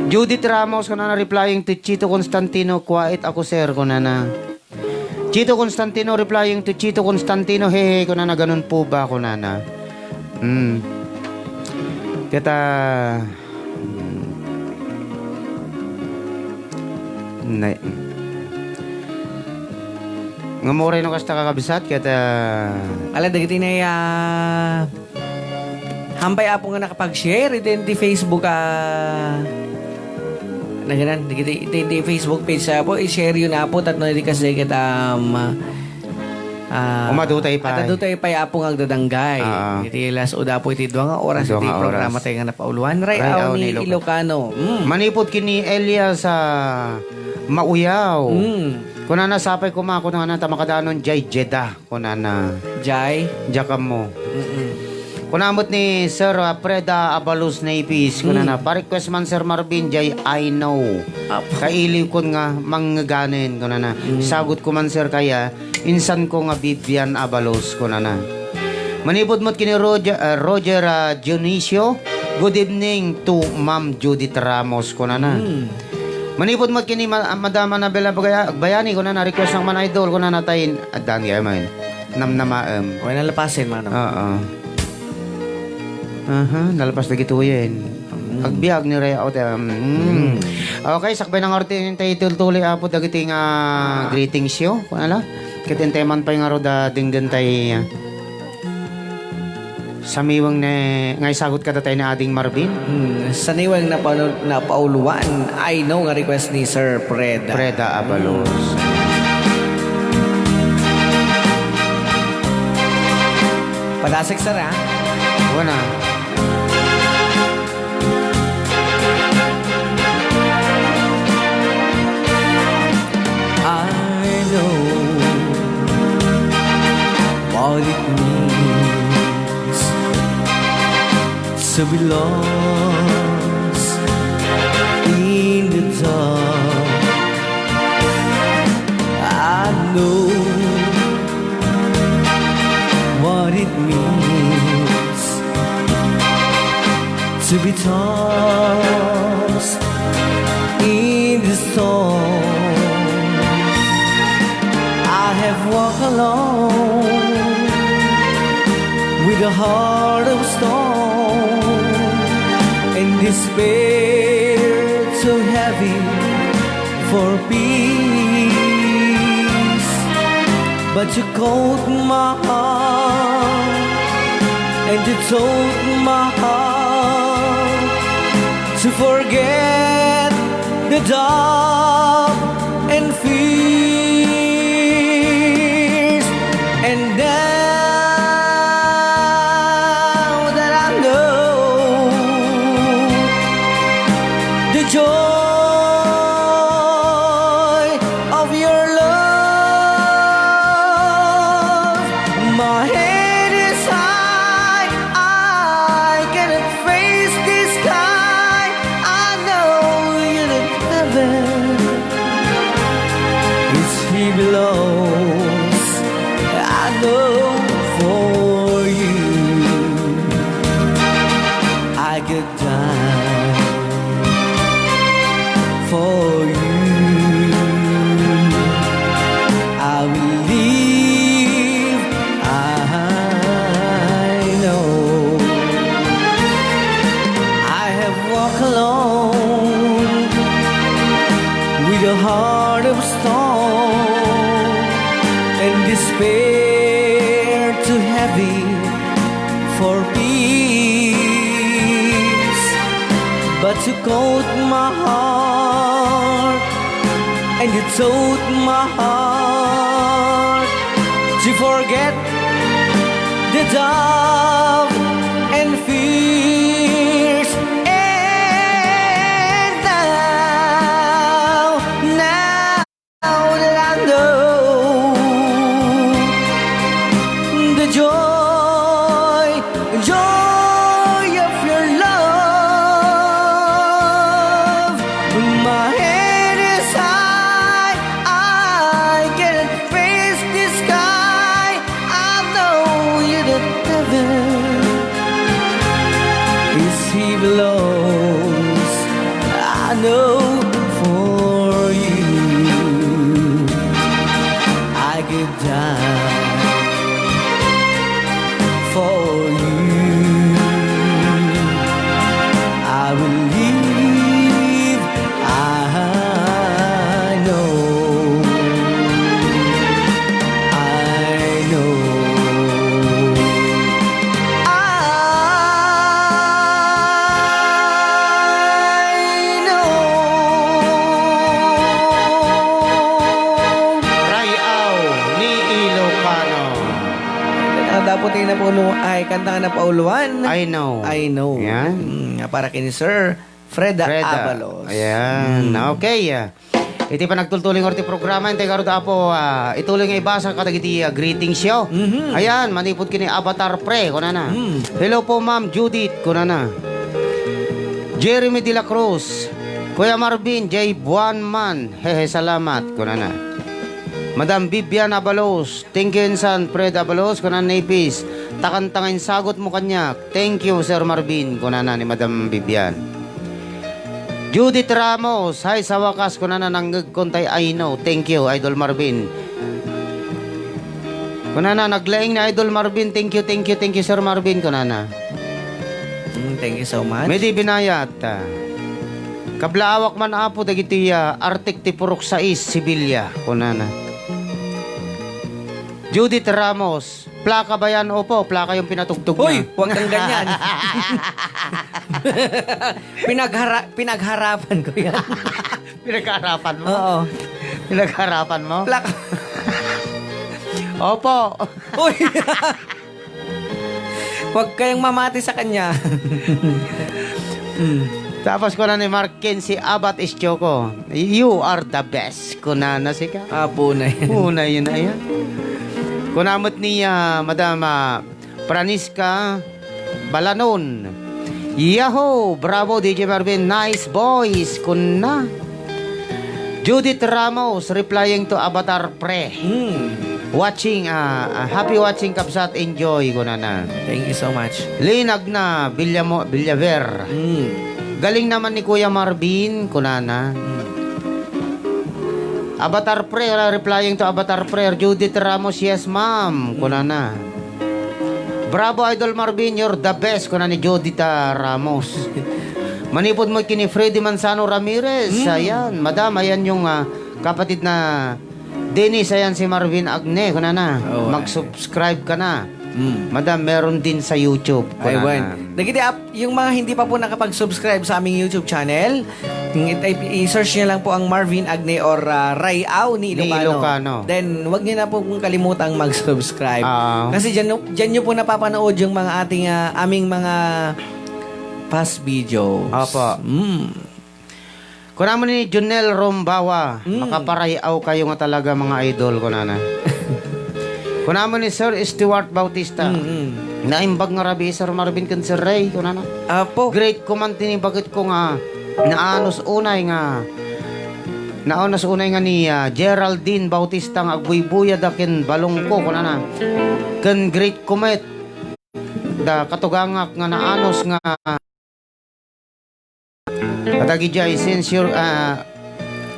Judith Ramos, kunana, replying to Chito Constantino, "Quiet ako, sir," kunana. Chito Constantino replying to Chito Constantino, "Hehe," kunana, "ganun po ba?" kunana. Hmm. Keta, hmm. Ne. Nga uray no kasta kakabsat, ket, ah, Ala, dagiti nay, ah, hampay, Apo, nga nakapag-share iti, iti Facebook, ah, naganan, dagiti, iti, iti Facebook page, Apo, i-share yo na, Apo, tapno idi kas dagiti, um, ah, Umadutay pay. Umadutay pay, Apo, nga agdadanggay. Ah, ah. Iti las-ud, Apo, iti dua nga oras, iti programa tayo nga napauluan. Ray-aw ni Ilocano. Mm. Manipud ken ni Elias, ah, Mauyaw. Mm. Kunana, sapay koma, kunana, ta makadanon jay Jeddah, kunana. Jay? Diak ammo. Mm-mm. Kuna met ni Sir, ah, Preda Abalos Napis, kunana, Mm. "Pa-request man, Sir Marvin, jay I Know." Apo. Kailiwkon nga mangngeganen, kunana. Mm. Sagot ko man, Sir, kaya, insan ko nga Vivian Abalos, kunana. Manipud met ken ni Roger, ah, Roger, ah, Dionisio, "Good evening to Ma'am Judith Ramos," kunana. Mm. Manipud met ken ni Ma-, Madam Annabel Agbaya-, Agbayani, kunana, "Request lang man, idol," kunana, "Tay, addan gayam, ay, namnamaem." Way nalapasen, manong. Oo. Aha, nalapas dagitoyen. Mm. Agbiag ni Ray Autem. Mm. Mm. Okay, sakbay na nga orti, intay tultuloy, Apo, dagiti nga Ah. greetings yo. Kunana, ket intay man pay nga ruda dingdentay, ah, Samiweng ne, nga isagut kada tayo ni Ading Marvin. Hmm, saniweng napanu-, napauluan. I know nga request ni Sir Preda. Preda Abalos. Padasig, sir, ah. Wala. I know what it means to be lost in the dark. I know what it means to be tossed in the storm. I have walked alone with a heart of stone and despair too heavy for peace. But you caught my heart and you told my heart to forget the doubt and fears. And now that I know to coat my heart, and it soothed my heart to forget the doubt and fears. And now, now that I know the joy, joy of your love, my head is high, I can face the sky. I know you the devil is he belongs. I know for you I could die for you. I will live. I know. I know. I know. Rayaw ni Ilocano. Kanta dapat ni Napulo, ay, kanta nga napauluan. I know. I know. Yan. Mm, nga para kini Sir Freda Freda. Abalos. Ayan. Mm. Okay, ah. Iti panagtultuloy nga ti programa, intay garud, Apo, ah, ituloy nga ibasa kadagiti, ah, greetings yo. Mhm. Ayan, manipud kini Avatar Pre, kunana. Mm. "Hello po, Ma'am Judith," kunana. Jeremy de la Cruz, "Kuya Marvin, jay buan man. Hehe, salamat," kunana. Madam Vivian Abalos, "Thank you insan, Fred Abalos," kunana ni Ipis. "Takanta nga insagutmo kaniak." "Thank you, Sir Marvin," kunana ni Madam Vivian. Judith Ramos, "Hi, sa wakas," kunana, "nangngegkon tay I know." "Thank you, Idol Marvin." Kunana, "Naglaing ni Idol Marvin. Thank you, thank you, thank you, Sir Marvin," kunana. Mm, thank you so much. Medi Binayat, ah, "Kablaawak man, Apo, dagiti, ah, Arctic ti purok sais, Sibilia," kunana. Judith Ramos, "Plaka ba yan?" "Opo, plaka yung pinatugtog niya." Hoy, huwag kang ganyan. Pinaghara-, pinagharapan ko yan. Pinagharapan mo? Oo. Pinagharapan mo? Plaka. Opo. Uy! Huwag kayong mamati sa kanya. Mm. Tapos kuna ni Mark Kenzie Abad Ischoko, "You are the best," kunana sika. Apo na yan. Una yun na yan. Kuna met ni, ah, Madam, ah, Pranisca Balanon, "Yahoo! Bravo, D J Marvin. Nice voice," kuna. Judith Ramos replying to Avatar Pre. Hmm. "Watching, ah, ah, happy watching, kabsat. Enjoy," kunana. Thank you so much. Linagna Villamo-, Villaver. Hmm. "Galing naman ni Kuya Marvin," kunana. Hmm. Avatar Prayer, ah, replying to Avatar Prayer, Judith Ramos, "Yes, ma'am," kunana. "Bravo, Idol Marvin, you're the best," kuna ni Judith, ah, Ramos. Manipud mo kini Freddy Manzano Ramirez, hmm, ayan, madam, ayan yung, ah, kapatid na Dennis, ayan si Marvin Agne, kunana. Oh, "Mag-subscribe ka na." Mm. "Madam, meron din sa YouTube," ay, kunana. Wen. Dagiti ap-, yung mga hindi pa po nakapag-subscribe sa aming YouTube channel, mm, i-, i-search niyo lang po ang Marvin Agne or, ah, Rayaw ni Ni Ilocano. Ilocano. Then, wag niyo na po pong kalimutang mag-subscribe. Ah. Kasi dyan, dyan niyo po napapanood yung mga ating, ah, aming mga past videos. Opo. Mm. Kunamo ni Junel Rombawa, mm, "Makaparayaw kayo nga talaga, mga idol," kunana. Kunamo ni Sir Stuart Bautista, mm, mm, "Naimbag nga rabii, Sir Marvin ken Sir Ray," kunana. Apo. "Great ko man tinibaget ko nga naanus unay nga, naanus unay nga ni, ah, Geraldine Bautista nga agbuybuyada ken balong ko," kunana. Ken great ko met da katugangak nga naanus nga Kadagijay, since you're, ah,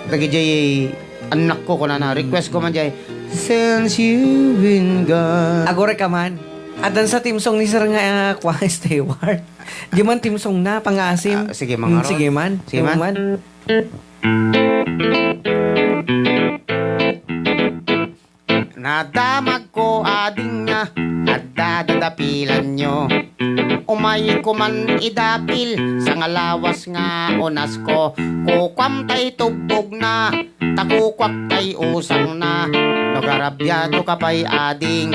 dagijay anak ko, kunana, request ko man jay, "Since you've been gone." Agore ka man. Addan sa theme song ni Sir nga, ah, kwa, Stewart. Di man theme song na, pangaasim. Ah, sige, mm, mangaro. Sige man. Sige man. Nadamag ko ading nga, Adda dadapilanyo. Umayko man idapil, sangalawas nga unasko. Kukuam tay tubbogna, ta kukuak tay usangna. No garabiado ka pay ading,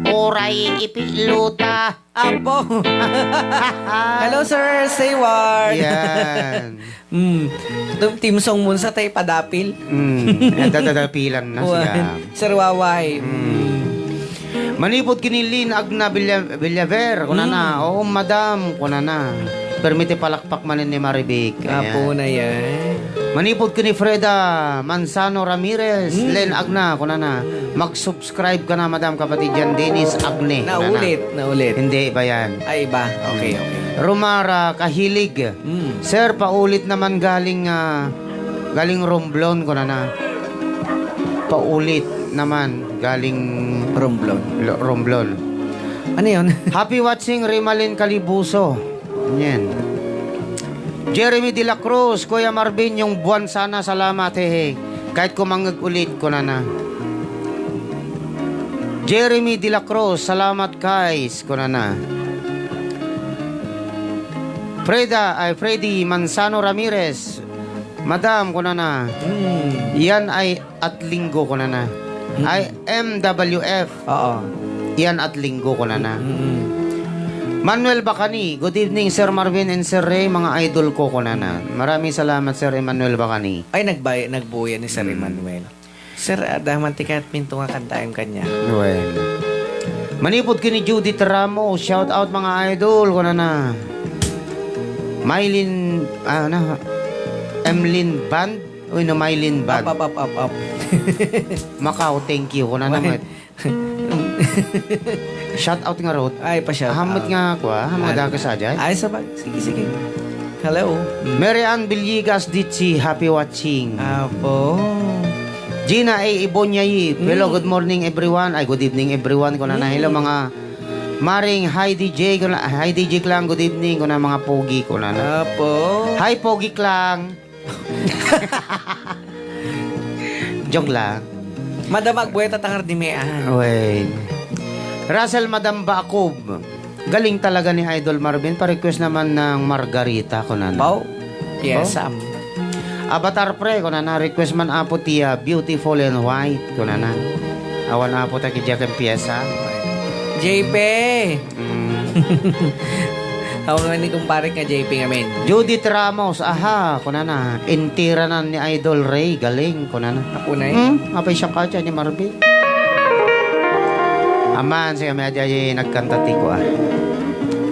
uray ipiluta. Apo. Hello, Sir Sayward. Yan. Mm. Tum-, theme song mo sa tay padapil. Mm. Yan, dadadapilan na siya. Sir Waway. Mm. Mm. Manipod kini Lynn Agna Villa-, Villaver, kunana. Mm. "Oo, madam," kunana. Permi ti palakpak manen ni Marivic. Apo. Ayan. Na yan. Manipod kini Freda Manzano Ramirez, Mm. Len Agna, kunana. Mm. Mag-subscribe ka na, madam, kapatid yan, Dennis Agne, kunana. Naulit, naulit. Hindi, iba yan. Ay, iba. Okay, Mm. okay. Romara Kahilig. Mm. "Sir, paulit naman galing, ah, galing Romblon," kunana. Paulit naman galing Romblon. Lo-, Romblon. Ano yun? Happy watching, Rimalin Calibuso. Yan. Jeremy de la Cruz, "Kuya Marvin, yung buwan sana, salamat, hehe. Kahit kumangag ulit," kunana. Jeremy de la Cruz, "Salamat, guys," kunana. Freda, ay, Freddy Manzano Ramirez, "Madam," kunana. Hmm. "Yan ay at Linggo," kunana. Hmm. Ay, M W F. Oo. "Yan at Linggo," kunana. Mm-mm. Manuel Bacani, "Good evening, Sir Marvin and Sir Ray, mga idol ko," kunana. Maraming salamat, Sir Emmanuel Bacani. Ay, nagbay-, nagbuya ni Sir Mm. Emmanuel. Sir, ah, daman ti kat minto nga kantaem kanya. Well. Manipod kini Judith Ramos, shout out, mga idol, kunana. Mylene, ah, na, Emlyn Band? Uy, no, Mylene Band. Up, up, up, up, up. Macau, thank you, kunana. Well, met. Shout out nga, Rod. Ay, pa-shout Ahamot out. Nga ako, ah. Ahamot Ano? Ako sa dyan. Ay, sabag-, sige, sige. Hello. Mm. Mary Ann Villegas Dichi, happy watching. Apo. Gina A. Ibonyayi, hello, Mm. good morning, everyone. Ay, good evening, everyone. Kunana, Mm. hello, mga Maring, hi, D J. Kuna, hi, D J Clang, good evening. Kuna, mga pogi, kunana. Apo. Hi, pogi Clang. Joke lang. Madam, agbuya ta tangar di may an. Uy. Russell, Madam Bacob. Galing talaga ni Idol Marvin. Pa-request naman ng Margarita, kunana. Pau? Yes, Pau? Am. Avatar Pre, kunana, request man, Apo, ti, ah, Beautiful in White, kunana. Awan, Apo, ta ki Jack and Piesa. J P! Mm. Ako nga ni kumpare nga J P ngamin. Judith Ramos, aha, kunana. Intiranan ni Idol Ray, galing, kunana. Ako na eh. Hmm? Apay siya ka dyan ni Marvin? Aman, siya may adya nagkanta ti ko, ah.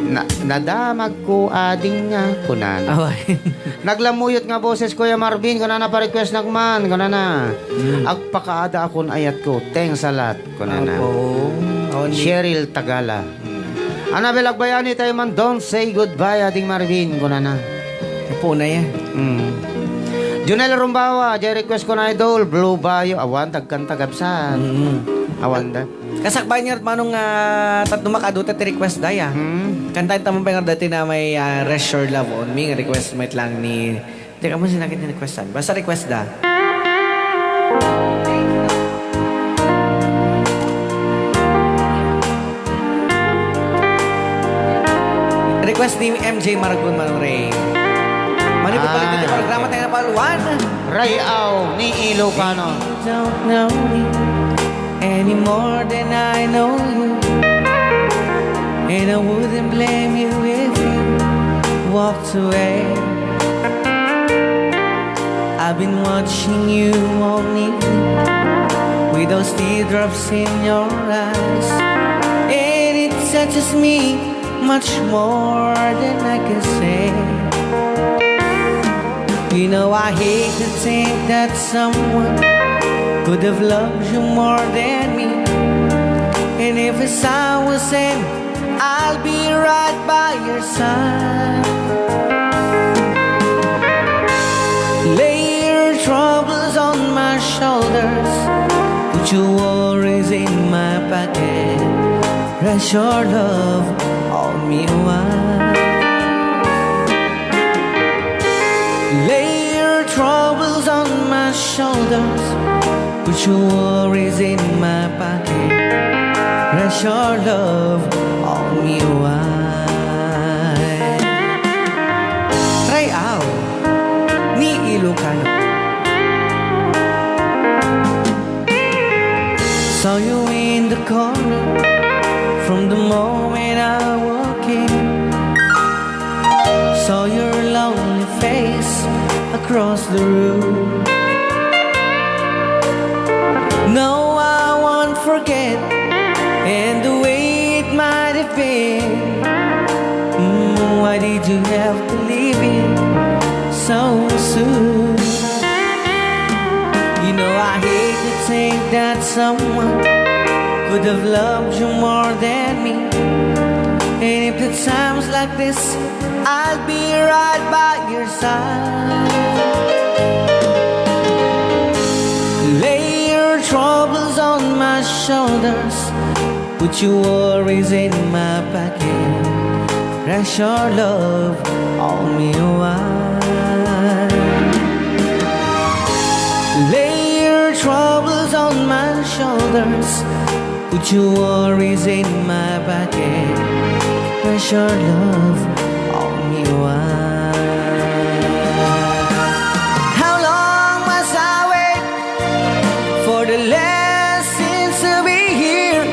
Na, nadamag ko, ading nga, kunana. Away. Naglamuyot nga boses, Kuya Marvin, kunana, pa-request nak man, kunana. Mm. Agpakaada akon ayat ko. Thanks a lot, kunana. Apo. Awan ni- Cheryl Tagala. Mm. Annabel Agbayani tayo man, don't say goodbye, Ading Marvin, kunana. Apo na yan. Mm. Junel Rumbawa, jay request ko na, idol, Blue Bayo. Awan, tagkanta gabsan. Mm. Awan da. Kasakbayan nga manong, ah, tatlo makaduta ti request da, ya. Hmm. Kantaen ta man pay nga dati na may, ah, Rest Your Love on Me nga request met lang ni, teka mo, sinakit ni requestan. Basta request da. Request ni M J Maragul Manong Ray. Manipod balik Ah, dito programa okay. Tayo na paluan. Rayaw ni Ilocano. Don't know me any more than I know you. And I wouldn't blame you if you walked away. I've been watching you all evening with those teardrops in your eyes. And it touches me much more than I can say. You know I hate to think that someone could have loved you more than me. And if it's I was same, I'll be right by your side. Lay your troubles on my shoulders, put your worries in my pocket. Rest your love on me, why? Lay your troubles on my shoulders, put your worries in my pocket. Pressure love on me why. Try out ni Ilocano. Saw you in the corner from the moment I walk in. Saw your lonely face across the room. No, I won't forget, and the way it might have been. Mm, why did you have to leave it so soon? You know I hate to think that someone could have loved you more than me. And if at times like this, I'll be right by your side. Lay your troubles on my shoulders, put your worries in my pocket. Pressure love on me why. Lay your troubles on my shoulders, put your worries in my pocket. Pressure love on me why. How long must I wait for the lessons to be here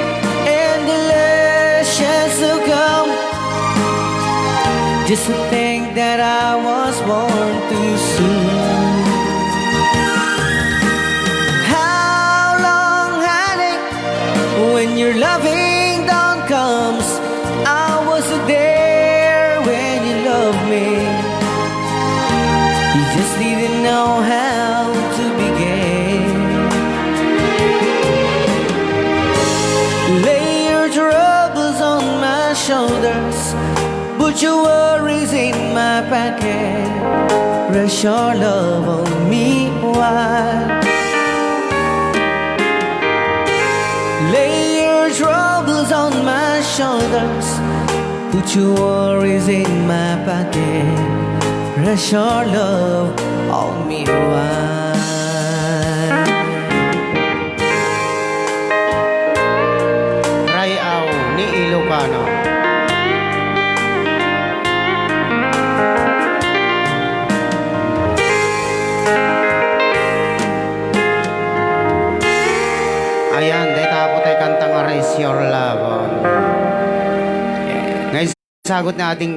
and the lessons to come? Just to think that I was born too soon. How long, honey, when your loving dawn comes? I was there when you loved me. You just didn't know how to begin. Lay your troubles on my shoulders, put your worries in my pocket. Rest your love on me while. Lay your troubles on my shoulders, put your worries in my pocket. Rest your love on me while. Rayaw ni Ilocano. Ayan, dayta po tay kanta nga Raise Your Love. Oh. Nga isagut ni Ading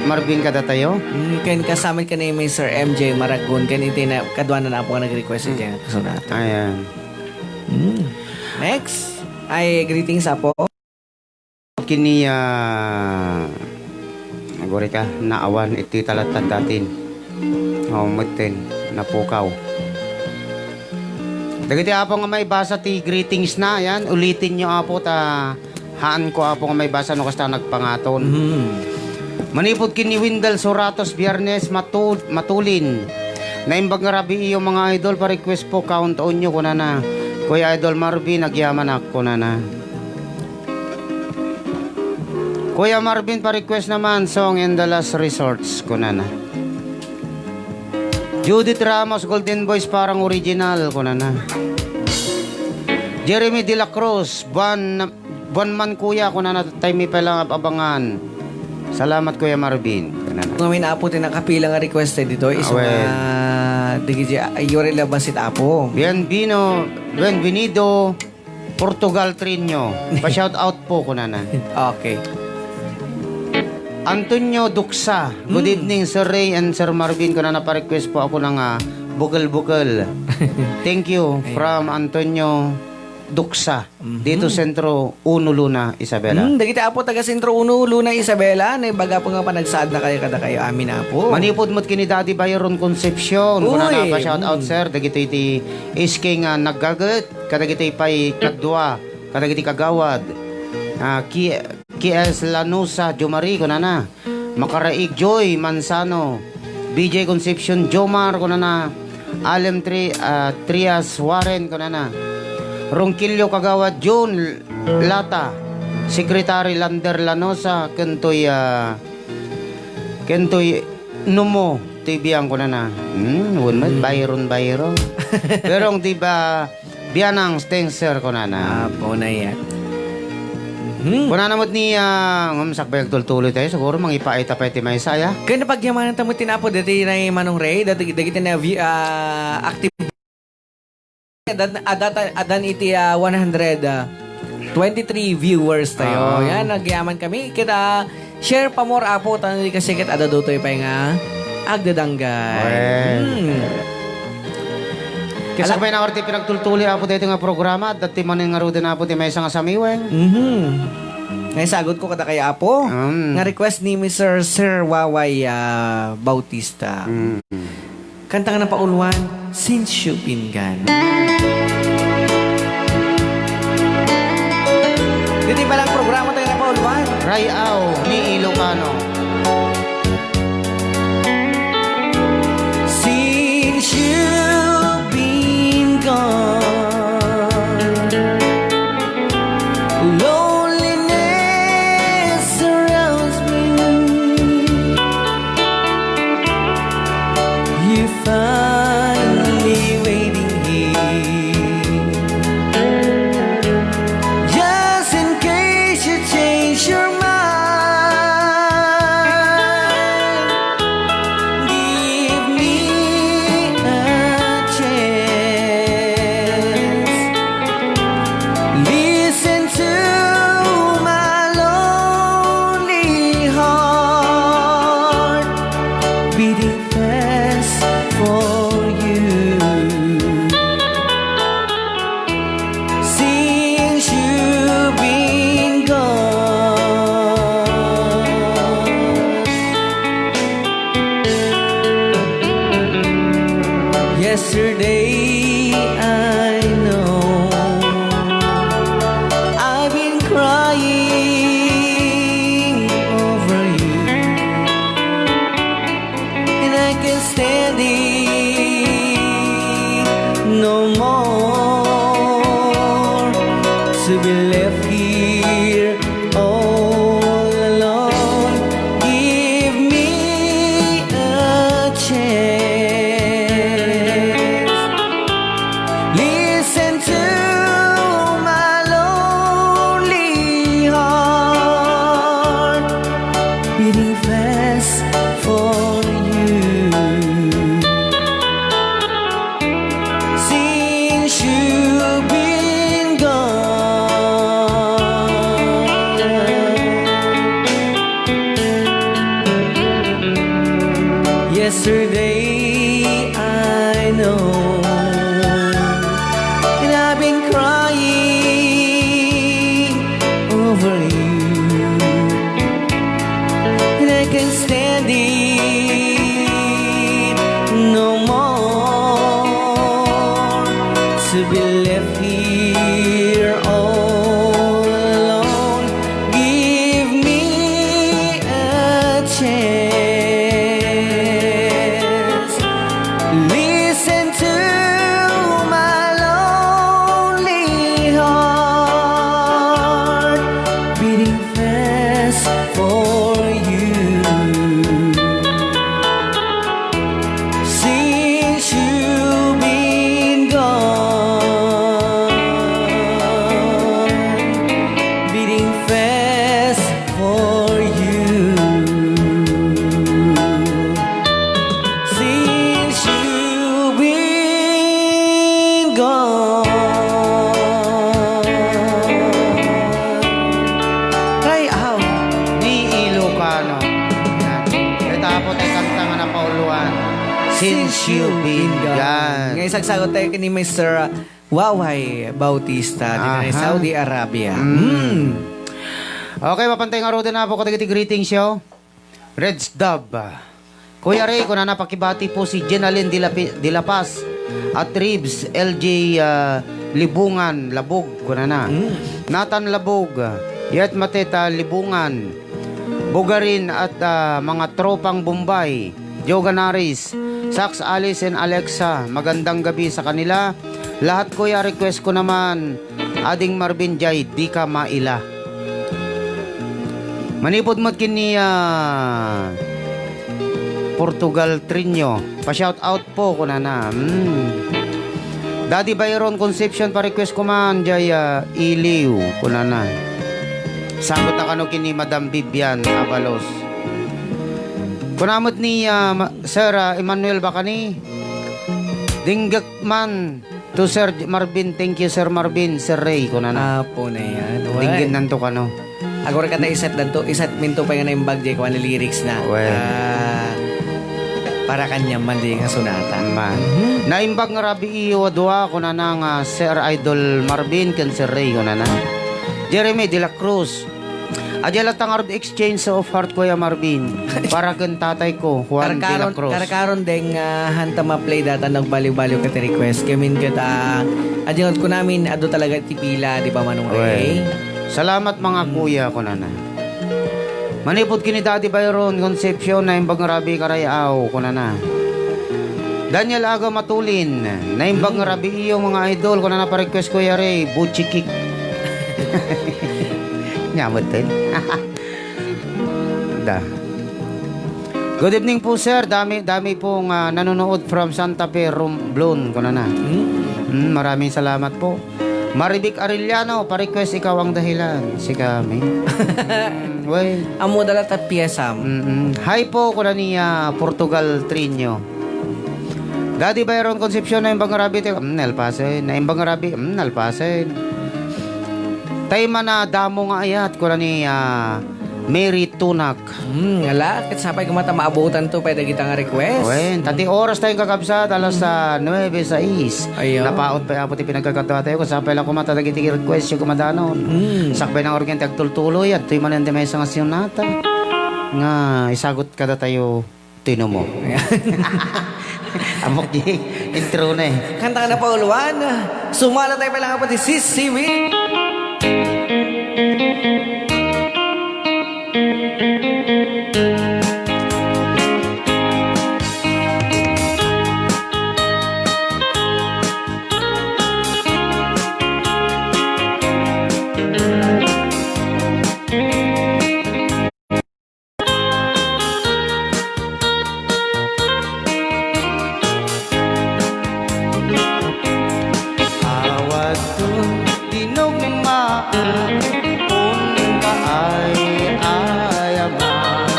Marvin kadatayo. Mm, ken kasamit ken ni Mister M J Maragon, ken iti na, kaduanan, Apo, nga nag-request iti Mm. nga kasurat. Ayan. Mm. Next ay greetings, Apo. Kini, ah, aguri ka, naawan iti talatan datin. Oh, metten, napukaw. Dagiti, Apo, nga maibasa ti greetings na, yan, ulitin nyo, Apo, ta haan ko, Apo, nga maibasa no kasta nagpangaton. Mm. Manipud ken ni Wendell Suratos, Biernes, Matu-, Matulin. Naimbag nga rabii, mga idol, pa-request po, count on nyo, kunana. Kuya Idol Marvin, agyamanak, kunana. Kuya Marvin, pa-request naman, Song and the Last Resorts, kunana. Judith Ramos, Golden Boys, parang original, kunana. Jeremy De La Cruz, buwan, buwan man, kuya, kunana, tay mi pala abangan. Salamat, Kuya Marvin, kunana. Ngamin, Apo, ti nakapila nga requested dito, isu Ah, well. nga, digi, Yuri Labasit, Apo. Bienvino, Bienvenido, Portugal Trinio. Pa-shout out po, kunana. Okay. Antonio Duxa. Good Mm. evening, Sir Ray and Sir Marvin. Kunana, pa-request po ako ng, ah, bukel-bukel. Thank you. Ayan. From Antonio Duxa. Mhm. Dito, Centro Uno, Luna, Isabela. Mm, dagiti, Apo, taga Centro Uno, Luna, Isabela. Naibaga po nga panagsaad na kayo, kada kayo. Amin, Apo. Manipud met kini Daddy Byron Concepcion. Uy, kunana, pa-shout out, mm. Sir. Dagito iti S K nga naggaget. Kadagiti pay kadua, kadagiti kagawad, ah, Ki-, K S Lanosa, Jomari, kunana, Makaraig Joy Manzano, B J Concepcion, Jomar, kunana, Alem Tri-, ah, Trias Warren, kunana, Ronquillo Kagawad Jun Lata, Secretary Lander Lanosa, kentoy, ah, kentoy Numo, ti biang, kunana. Hmm, wen met, Hmm. Byron, Byron. Pero ang di ba, Bianang, thanks, sir, kunana. Ah, paunay, ah. Hmm. Kunana met ni, ah, ngem sakbay agtultuloy tayo, siguro mangipaay ta pay ti maysa, aya? Ken napagyamananta met ti Apo, dagiti ni Manong Ray, dagiti, dagiti na vi-, ah, active, adan, adata-, adan iti, ah, one hundred, ah, twenty-three viewers tayo. Ah. Yan, nagyaman kami. Kita, share pa more, Apo, ta no di kasla ket adda daytoy pay nga agdadanggay. Wen. Hmm. Ket ala- sakbay na ti pinagtultuloy, Apo, daytoy nga programa, adda ti manen ngaruden, Apo, ti maysa nga samiweng. Mhm. Nga isagutko kadakayo, Apo, mm, nga request ni Mister Sir Waway, ah, Bautista. Mm. Kanta nga napauluan, Since You've Been Gone. Ditoy pay lang programa tayo napauluan. Ray-aw ni Ilocano. Since you've been gone, loneliness surrounds me. You find me waiting here. Just in case you change your mind, give me a chance. Listen to my lonely heart beating fast for you. Since you've been gone. Yesterday, I know I've been crying over you. And I can't stand it no more to be left here all alone. Give me a chance. Listen to my lonely heart beating fast for you. Since you've been gone. Yesterday, I know, and I've been crying over you, and I can't stand it no more to be left here all alone. Give me a chance. Listen to my lonely heart beating fast for you. Since you've been gone, beating fast for you. Since you've been gone. Cry out. Ni Ilocano. Yan. Ita po tayo kanta nga napauluan. Since you've been gone. Nga isagsagot tayo kini Mister Waway Bautista, dita ni Aha. Saudi Arabia. Mm. Hmm. Okay, mapantay nga ruden na po kadagiti greetings yo. Reds Dub. Kuya Ray, kunana, pakibati po si Jenalyn de la Pi-, de la Paz at Reeves, L J, ah, Libungan, Labog, kunana. Mm. Nathan Labog, Yet Mateta Libungan, Bugarin at, ah, mga tropang Bombay, Joe Ganaris, Sax, Alice and Alexa, magandang gabi sa kanila. Lahat, kuya, request ko naman, Ading Marvin Jay, Di Ka Maila. Manipod met ken ni, ah, Portugal Trinyo. Pa-shout out po, kunana. Hmm. Daddy Byron Concepcion, pa-request ko man, jay, ah, Iliw, kunana. Saguta kano ken ni Madam Vivian Abalos. Kuna met ni, ah, Ma-, Sir, ah, Emmanuel Bacani, dinggek man to Sir J-, Marvin. Thank you, Sir Marvin, Sir Ray, kunana. Apo na yan. Wen. Dinggennanto kano. Agora kata isat danto, isat minto pay nga naimbag jay kuan a lyrics na. Wen. Ah, para kaniam man di nga sonata. Man. Mhm. Naimbag nga rabii a dua, kunana nga Sir Idol Marvin ken Sir Ray, kunana. Jeremy de la Cruz. Adi latta nga exchange of heart, Kuya Marvin. Para ken tatay ko, Juan de la Cruz. Karkaron, karkaron deng, ah, hanta ma-play data nagbaliw-baliw ket request. Kemin ket, ah, adi nga kunamin, adu talaga ti pila, di ba, Manong Ray? Wen. Salamat, mga kuya, kunana. Manipud ken ni Daddy Byron Concepcion, naimbag nga rabii karay-aw, kunana. Daniel Aga Matulin, naimbag nga rabii, mga idol, kunana pa-request, Kuya Ray, Buchikik. Nya met, eh. Da. Good evening po, sir. Dami, dami pong, ah, nanonood from Santa Fe, Romblon, kunana. Hmm? Mm, maraming salamat po. Marivic Arellano, pa-request Ikaw ang Dahilan. Si kami. Mm, well. Ammo da latta piesam. Mm-mm. Hi po, kuna ni, ah, Portugal Trinio. Daddy Byron Concepcion, naimbag nga rabii, mm, nalpasen. Naimbag nga rabii, mm, nalpasen. Tay man a damo nga ayat, kuna ni, ah, Mary Tunak. Hmm, ala, ket sapay koma ta maabutan to pay dagita nga request. Wen, ta ti oras tayo, kakabsat, alas, ah, nuebe sais. Ayo. Napaut pay, Apo, ti pinagkakadua tayo, ket sapay la koma ta dagiti request yo kumadanon. Hmm. Sakbay na nga organ ti agtultuloy, adtoy manen ti maysa nga sonata nga isagut kadatayo. Tinumo. Ammok di intro na eh. Kanta nga napauluan. Sumala tayo pala nga po ti Sisiwi. Awadton ti nagmaak, pon kaay-ayaman.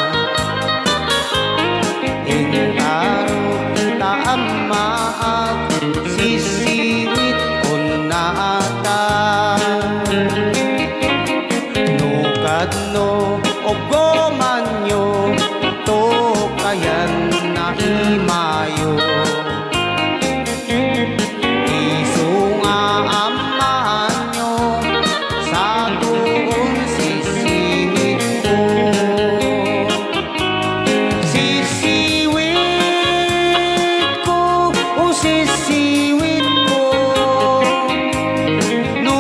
Inkarot ta ammaak, sisiwit konnata. No kadno, uggomanyo, tukayan na imayo. Isu nga ammaanyo, satoon sisiwitko. Sisiwitko, o sisiwitko, no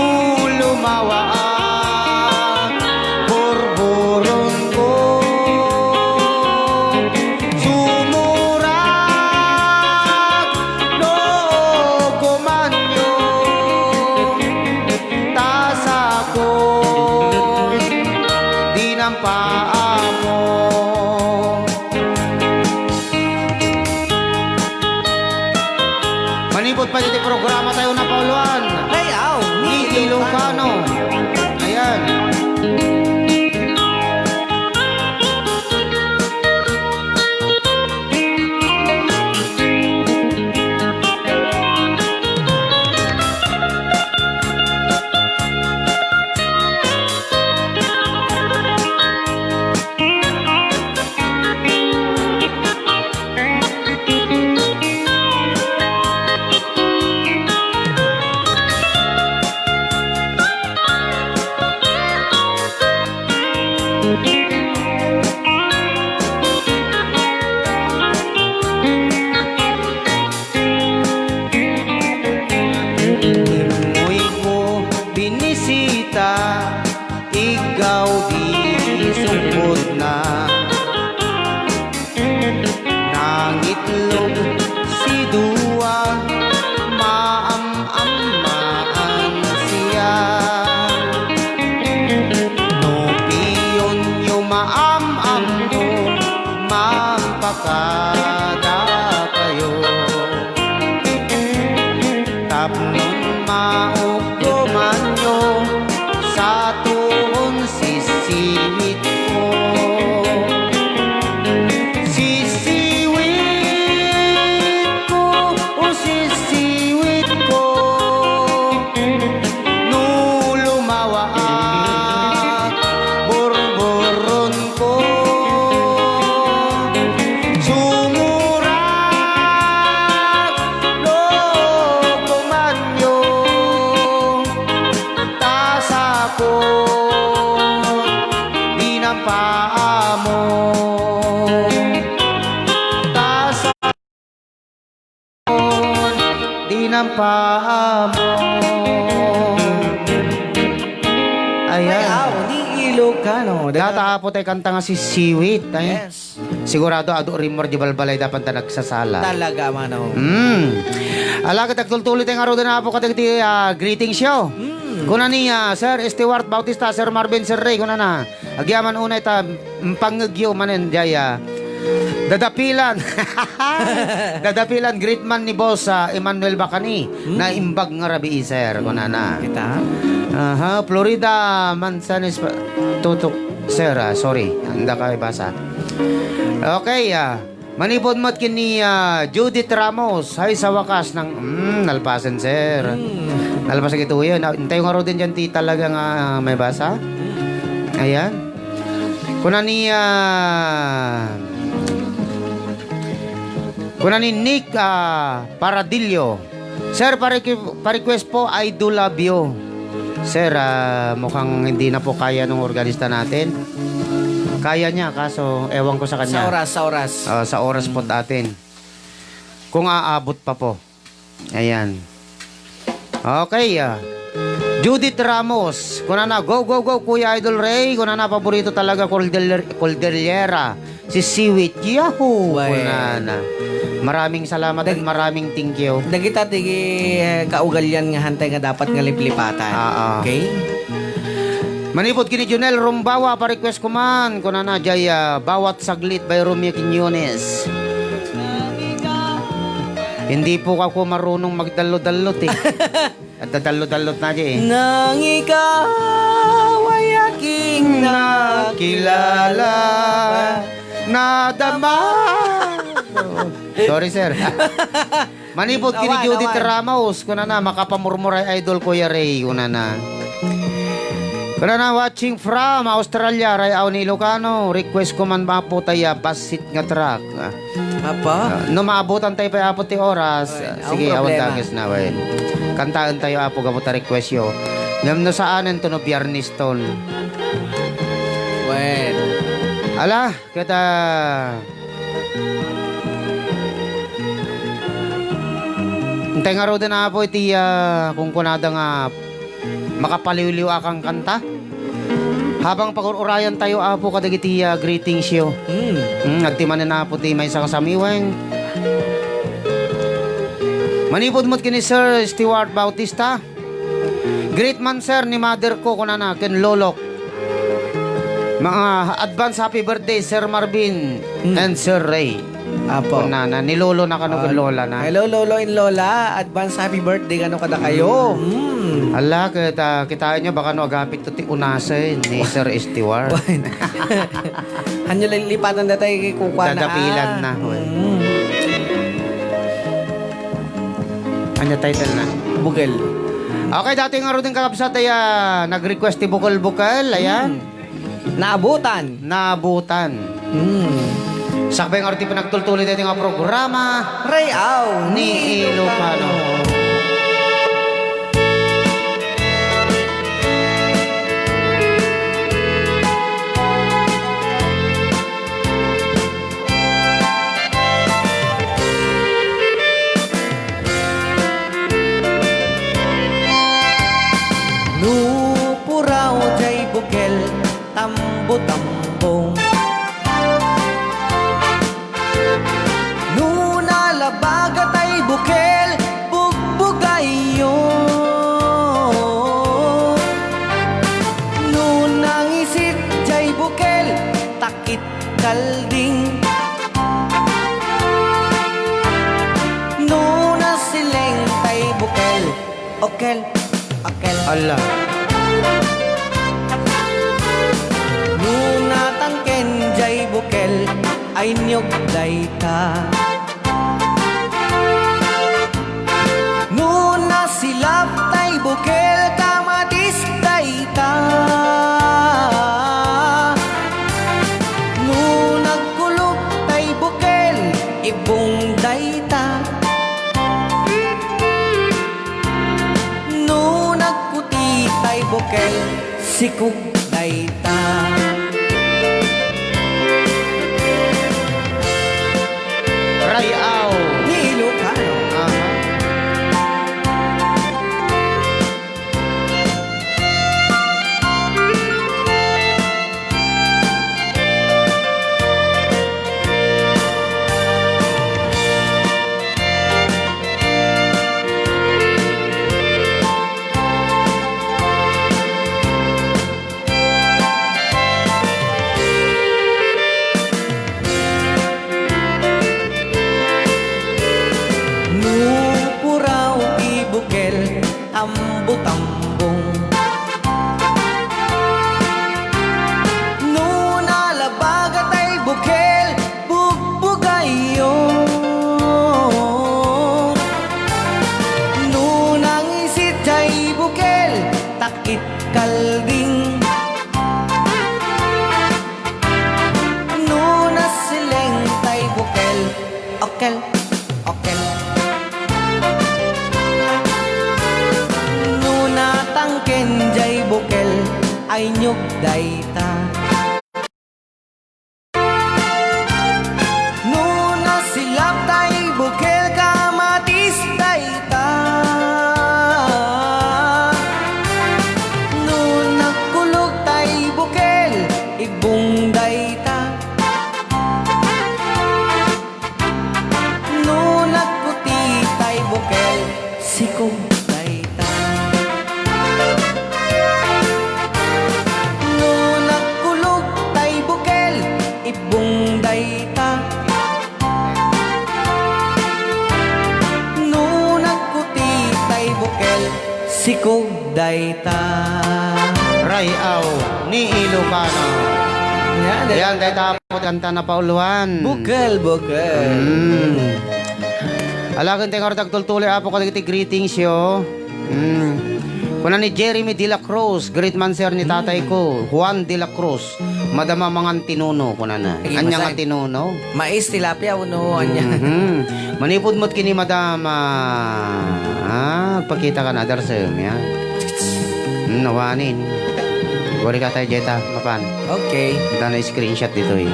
lumawaak, burburonko. Sumurak no uggomanyo, ta sakon dinan paammo. Manipud pay iti programa tayo napauluan. Layaw ni Ilocano. Ayan. Immoyko binisita, iggaw di sungkotna. Nangitlog si dua, maam-ammaan siya. No pionyo maam-ammo, mampakadakayo. Tapno mauggomanyo, satoon sis- Inampamo. Ayan. Ay, aw, ni Ilocano. Data apo tay kanta nga sisiwit, ay. Yes. Sigurado, adu rimor di balbalay dapan ta nagsasala. Talaga, mano. Mm. Ala, ket agtultuloy tay ngaruden, apo, kadagiti, ah, greetings yo. Mm. Kuna ni, ah, Sir Stewart Bautista, Sir Marvin, Sir Ray, kunana. Agyaman unay ta, mm, pangngegyo manen, jaya. Dadapilan. Dadapilan, greet man ni Boss, ah, Emmanuel Bacani, Hmm. naimbag nga rabii, sir, kunana. Kita? Aha, Florida, Manzanillo, pa-, tutok, sir, ah, sorry, anda ka ibasa. Okay, ah, manipod met ken ni, ah, Judith Ramos, hay sa wakas nang, mm, nalpasen, sir. Hmm. Nalpasen kituyen. Ah, intayo ngaruden diyan ti talaga nga maibasa. Ayan. Kuna ni, ah, kuna ni Nick, ah, Paradillo. Sir, pare-, pa-request po, "I Do Love You." Sir, ah, mukhang hindi na po kaya nung organista natin. Kaya niya, kaso ewan ko sa kanya. Sa oras, sa oras. Oh, sa oras po atin. Kung aabot pa po. Ayan. Okay, ah. Judith Ramos, kunana, "Go, go, go, Kuya Idol Ray." Kunana, "Paborito talaga, Cordiller-, Cordillera. Si Siwit, yahoo!" Well. Kunana. Maraming salamat Dag-, and maraming thank you. Dagita ti, eh, kaugalian nga hantay nga dapat nga liplipatan. Ah, ah. Okay? Manipod ken ni Junel Rumbawa, pa-request ko man, kunana, jay, ah, Bawat Saglit by Romeo Quiñones. Hindi po ako marunong magdallo-dallot, eh. At dadallo-dallot na, jay, eh. Nang ikaw ay aking nakilala, nadama. Sorry, sir. Manipod ken ni Awan, Judith awan. Ramos, kunana, "Makapamurmuray, Idol, Kuya Ray," kunana. Kunana, "Watching from Australia, Ray-aw ni Ilocano, request ko man, apo, tay bassit nga track." Ah. Apa? Ah, no maabutan tayo pa, apo, ti oras, awan problema. Sige, awan dages na, wen. Kantaen tayo, apo, gapu ta request yo. Ngem no saanen to, no Biyernes ton. Wen. Ala, Ket, ah, intay ngaruden, Apo, iti, ah, kunkunada nga makapaliwliw a kanta. Habang pagur-urayan tayo, Apo, kadagiti, ah, greetings yo. Mm. Mm, adda manen, Apo, ti maysa nga samiweng. Manipud met ken ni Sir Stewart Bautista. Greet man, sir, ni mother ko, kunana, ken lolok. Mga advance happy birthday, Sir Marvin Mm. and Sir Ray. Apo. Kunana, ni lolo na kano ken Ah, lola na. Hello, lolo and lola. Advance happy birthday kano kadakayo. Mm. Mm. Ala, kita, kitaen nyo, baka no agapit to ti unasen ni Sir Stewart. Wen. Hanyo lilipatan datay kukua na, Dadapilan ah. Na, wen. Mm. Ania title na? Bukel. Okay, dati nga rudin kakabsat ay, ah, nag-request ti bukel-bukel, ayan. Hmm. Naabutan. Naabutan. Hmm. Sakbay nga rudin panagtultuloy dati nga programa. Ray-aw ni Ilocano. Nupuraw jay bukel, tambo-tambo. Nuna labaga tay bukel, bugbugayyo. Nuna ngisit jay bukel, takit kalding. Nuna sileng tay bukel, okel, okel. Ala. Nuna tangken jay bukel, ay niyog dayta. Nuna silap tay bukel, kamatis dayta. Nuna kulop tay bukel, ibong dayta. Nuna kuti tay bukel, sikog dayta. Ray-aw. Ni Ilocano. Aha. bukel, ambo tambong. No nalabaga tay bukel, bugbugayyo. No nangisit tay bukel, takit kalding. No nasileng tay bukel, okel, okel. No natangken jay bukel, aynyog dayta. No nasilap tay bukel, kamatis dayta. No nagkulog tay bukel, ibong dayta. No nagkuti tay bukel, sikog dayta. No nagkulog tay bukel, ibong dayta. No nagkuti tay bukel, sikog dayta. Ray-aw ni Ilocano. Yan, Ayan, dayta po kanta na pauluan. Bukel, bukel. Mm. Alagen tayo nga agtultuloy, Apo, kadagiti greetings yo. Mm. Kuna ni Jeremy de la Cruz, "Greet man, sir, ni tatay ko, Juan de la Cruz. Madama mangan tinuno," kunana. Sige, Anya nga masay. Tinuno? Mais, tilapia, uno, anya. Mhm. Manipud met kini, madam, ah, ah, agpakita ka na, darsem, ya. Hmm, nawanin. Guri ka tayo, Jetta, mapan. Okay. Ita na screenshot dito, eh.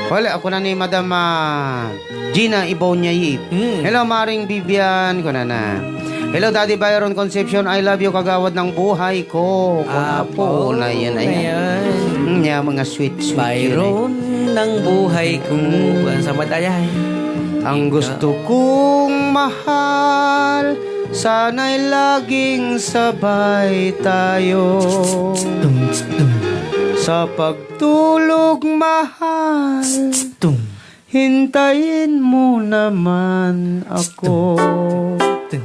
Wala, ako na ni Madam, ah, Gina Ibonia Yip. Hmm. Hello, Maring Vivian, kunana. Hello, Daddy Byron Concepcion, I love you, kagawad ng buhay ko. Kuna Apo, po, na yan, na ayan. Yan. Hmm, ya, mga sweet, sweet yun, eh. Byron ng buhay ko. Hmm. Ang samat, ay, ay. Ang Ikaw. Gusto kong mahal, sana'y laging sabay tayo. Tum, tum. Sa pagtulog, mahal, Tum. Hintayin mo naman ako. Tum.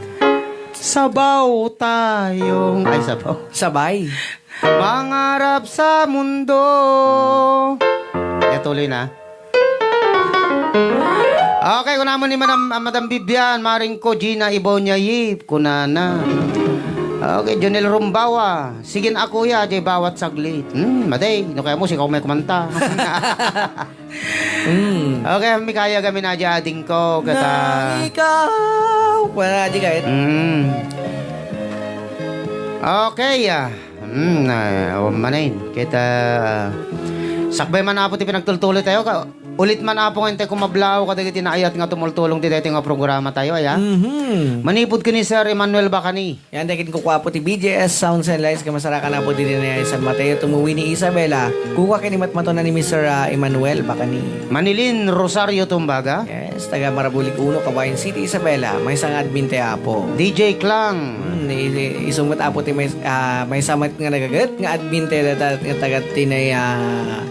Sabaw tayong, ay, sabaw. Sabay. Mangarap sa mundo. Ya, tuloy na. Okay, kunamon ni Madam, ah, Madam Vivian, Maring ko, Gina Ibonia Yip, kunana. Okay, Jonel Rumbawa, sige na, kuya, jay bawat saglit. Hmm, matay, no kaya mo, sikaw may kumanta. Mm. Okay, mikaya kami na di ading ko, kata Na ikaw. Wala, di kahit. Mm. Okay, ah. Mm, ah, awan manen. Kita, sakbay man, Apo, ti pinagtultuloy tayo. Ka, ulit man, Apo, nga intay kumablaw, kadagiti naayat nga tumultulong ti daytoy nga programa tayo, aya. Mhm. Manipud ken ni Sir Emmanuel Bacani. Yan, dagiti kukua po ti B J S Sounds and Lights, kamasarakan na po didi na San Mateo, tumuwi ni Isabela. Kukua ken ni matmaton na ni Mister, ah, Emmanuel Bacani. Manilin Rosario Tumbaga. Yes, taga Marabulig uno, Kawayan City, Isabela. Maysa nga admin ti Apo. D J Klang. Hmm, i-, i-, isungbat Apo ti may, ah, maysa met nga nagaget nga admin ti da-, da-, nga taga tinay, ah,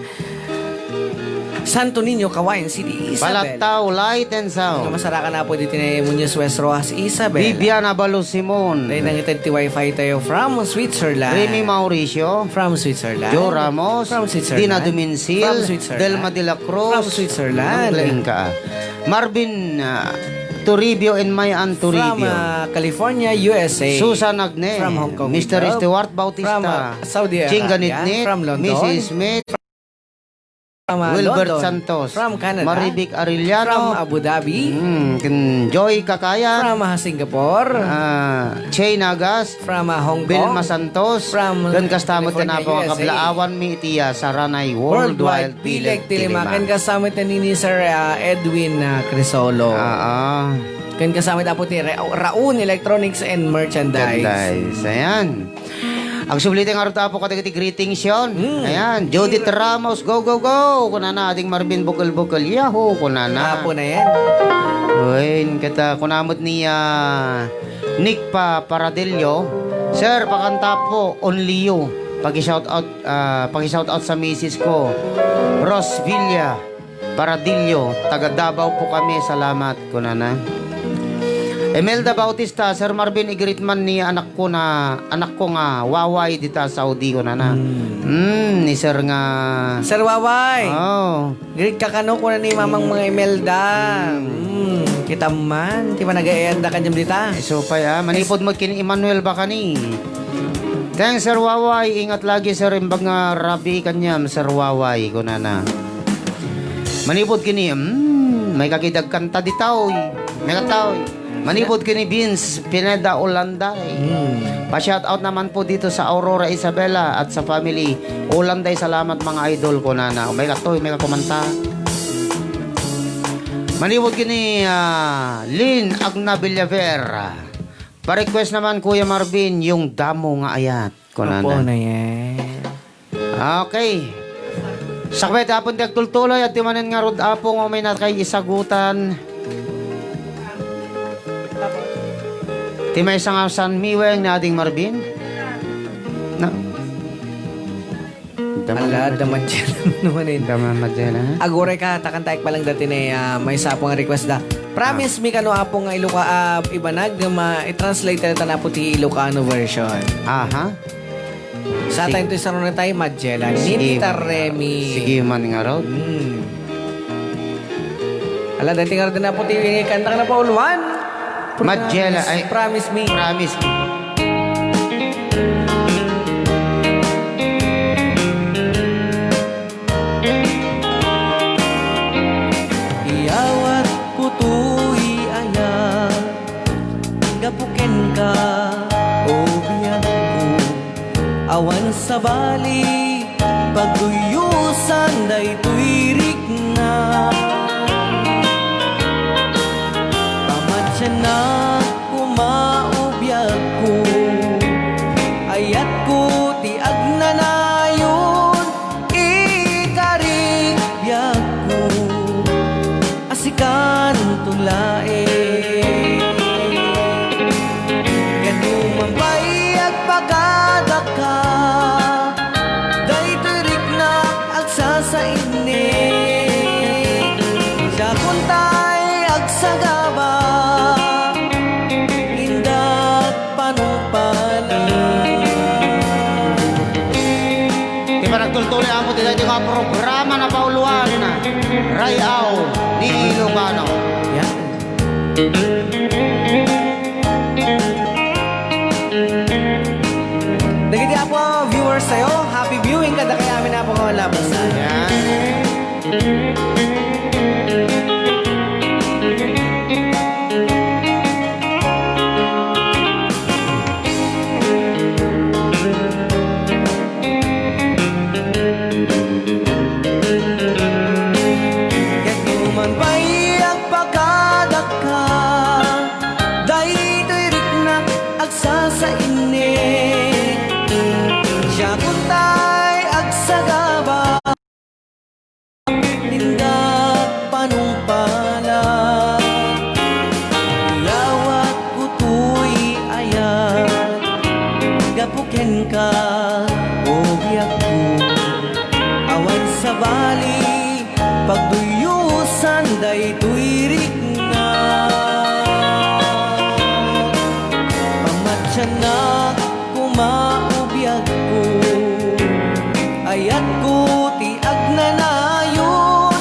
Santo Niño, Kawayan City, Isabela. Balattaw, Light and Sound. Nga masarakan na po dito ni Muñoz West Rojas, Isabela. Vivian Abalos Simon. Tayo nangited ti wifi tayo from Switzerland. Remy Mauricio. From Switzerland. Joe Ramos. From Switzerland. Dina Duminsil. From Switzerland. Delma de la Cruz. From Switzerland. Ang laing ka, ah. Marvin, ah, Toribio and Mayan Toribio. From, ah, California, U S A. Susan Agne. From Hong Kong, Mister Club. Stewart Bautista. From, ah, Saudi Arabia. Ching Ganitnit. From London. Missus Smith. From, ah, Wilbert London. Santos. From Canada. Maribik Arellano. From Abu Dhabi. Mm, ken Joy Kakayan. From, ah, Singapore. Ah, Chay Nagas. From, ah, Hong Kong. Vilma Santos. From Ken kasta met California, ken Apo nga U S A. Kablaawanmi iti, ah, Saranay Worldwide Worldwide Pileg Pileg Tilima. Tilima. Ken kasta met ni, ni Sir, ah, Edwin, ah, Crisolo. Ah, ah. Ken kasta met Apo ti Ra-, Raun Electronics and Merchandise. Merchandise. Ayan. Agsubli tayo nga rutapo kadagiti greetings yon. Mm. Ayan, Judith Ramos, go, go, go! Kunana, ading Marvin, bukel-bukel, yahoo! Kunana. Apo na yan. Uy, kata, kunamot ni, ah, Nick pa Paradillo. Sir, pakanta po, Only You. Paki-shout out, ah, paki-shout out sa misis ko, Rosvilla Paradillo, taga Davao po kami, salamat, kunana. Imelda Bautista, Sir Marvin, i-greet man ni anakko na, anakko nga Waway dita Saudi, kunana. Hmm. Hmm, ni Sir nga Sir Waway. Oh. Greet ka kano, kuna ni Mamang mga Imelda. Hmm. Hmm, kita man, ti panagayanda kanyam dita. Isu pay, ah. Manipud mo ken Emmanuel Bacani. Thanks, Sir Waway. Ingat lagi, Sir. Imbag nga rabii kaniam, Sir Waway, kunana. Manipud kini, mm, may kagidag kanta ditaw. May kataw. Manipud kini Vince Pineda Ulanday. Mm. Pa-shout out naman po dito sa Aurora Isabela at sa family Ulanday. Salamat, mga idol, kunana. May katoy, may kakumanta. Manipud kini, ah, Lynn Agna Villaver. Pa-request naman, Kuya Marvin, yung Damo nga Ayat, kunana. Opo, na yan. Okay. Sakbay, tapon ti agtultuloy, at ti manen nga rod, Apo, nga umay na kay isagutan. Ti maysa nga San Miweng ni Ading Marvin. Na. Ala, da Magellan naman eh. Da Magellan, eh. Aguray ka, takan taek pa lang dati na, ah, maysa a request da. Promise me kano, Apo, nga Iloca-, ah, ibanag, ma-, i-translate na ta na po ti Ilocano version. Aha. Sa Sige. Tayo ito, isaro na tayo, Magellan. Sige. Nini Taremi. Sige man nga raw. Hmm. Ala, dati nga raw din na po ti kanta ka na po, Ulwan. Magellan, ay, Promise me. Promise me. Iyawat ko toy ayat, gapu kenka, o biagko. Awan sabali, pagduyosan daytoy rikna. Pamatianak koma o biagko, ayatko ti agnanayon, ikarik biagko. Sikanto laeng. Ket no man pay agpakadakka, daytoy riknak agsasainni. Siakon tay agsagaba, indak panungpalan. Ti panagtultuloy, Apo, ti daytoy nga programa, Napauluan, Ray-aw ni Ilocano. Yan. Dagiti, Apo, viewers tayo, happy viewing kadakayo amin, Apo, nga labasan. Yan. Ket no man pay agpakadakka, daytoy riknak agsasainni. Siakon tay agsagaba. Indak panungpala, iyawat ko toy ayat, gapu kenka, o biagko. Awan sabali, pagduyosan daytoy riknak. Pamatianak koma o biagko, ayatko ti agnanayon,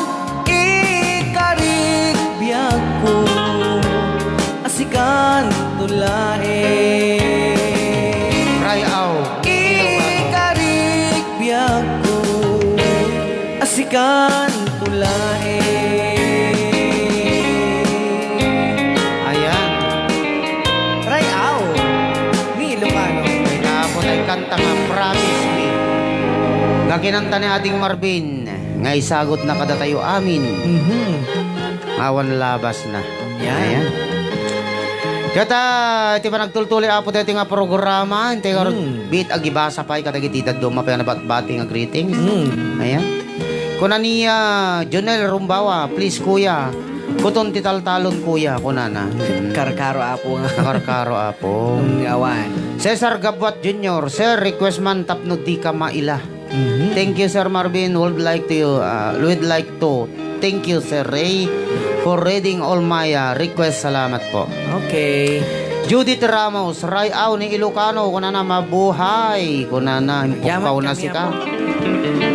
ikarik biagko, a sikanto laeng. Ray-aw. Ikarik biagko, a sikanto laeng. Ayan. Ray-aw ni Ilocano. Tapos ay kanta nga Promise Me. Nga kinanta ni Ading Marvin, nga isagut na kadatayo amin. Mhm. Awan labas na. Yan. Ayan. Ket, ah, iti panagtultuloy, Apo, daytoy nga programa, intay nga Hmm. bit agibasa pay kadagiti dadduma pay nga nabatbati nga greetings. Hmm. Ayan. Kuna ni, ah, Jonel Rumbawa, "Please, kuya, kuton ti taltalon, kuya," kunana. Hmm. Karkaro, Apo, nga. Nakarkaro, Apo. Nung awan. Cesar Gabuat Junior, "Sir, request man tapno di ka maila." Mhm. Thank you, Sir Marvin. Would like to, uh, would like to thank you, Sir Ray, for reading all my, ah, request. Salamat po. Okay. Judith Ramos, Ray-aw ni Ilocano, kunana, mabuhay, kunana, impukkaw na sika.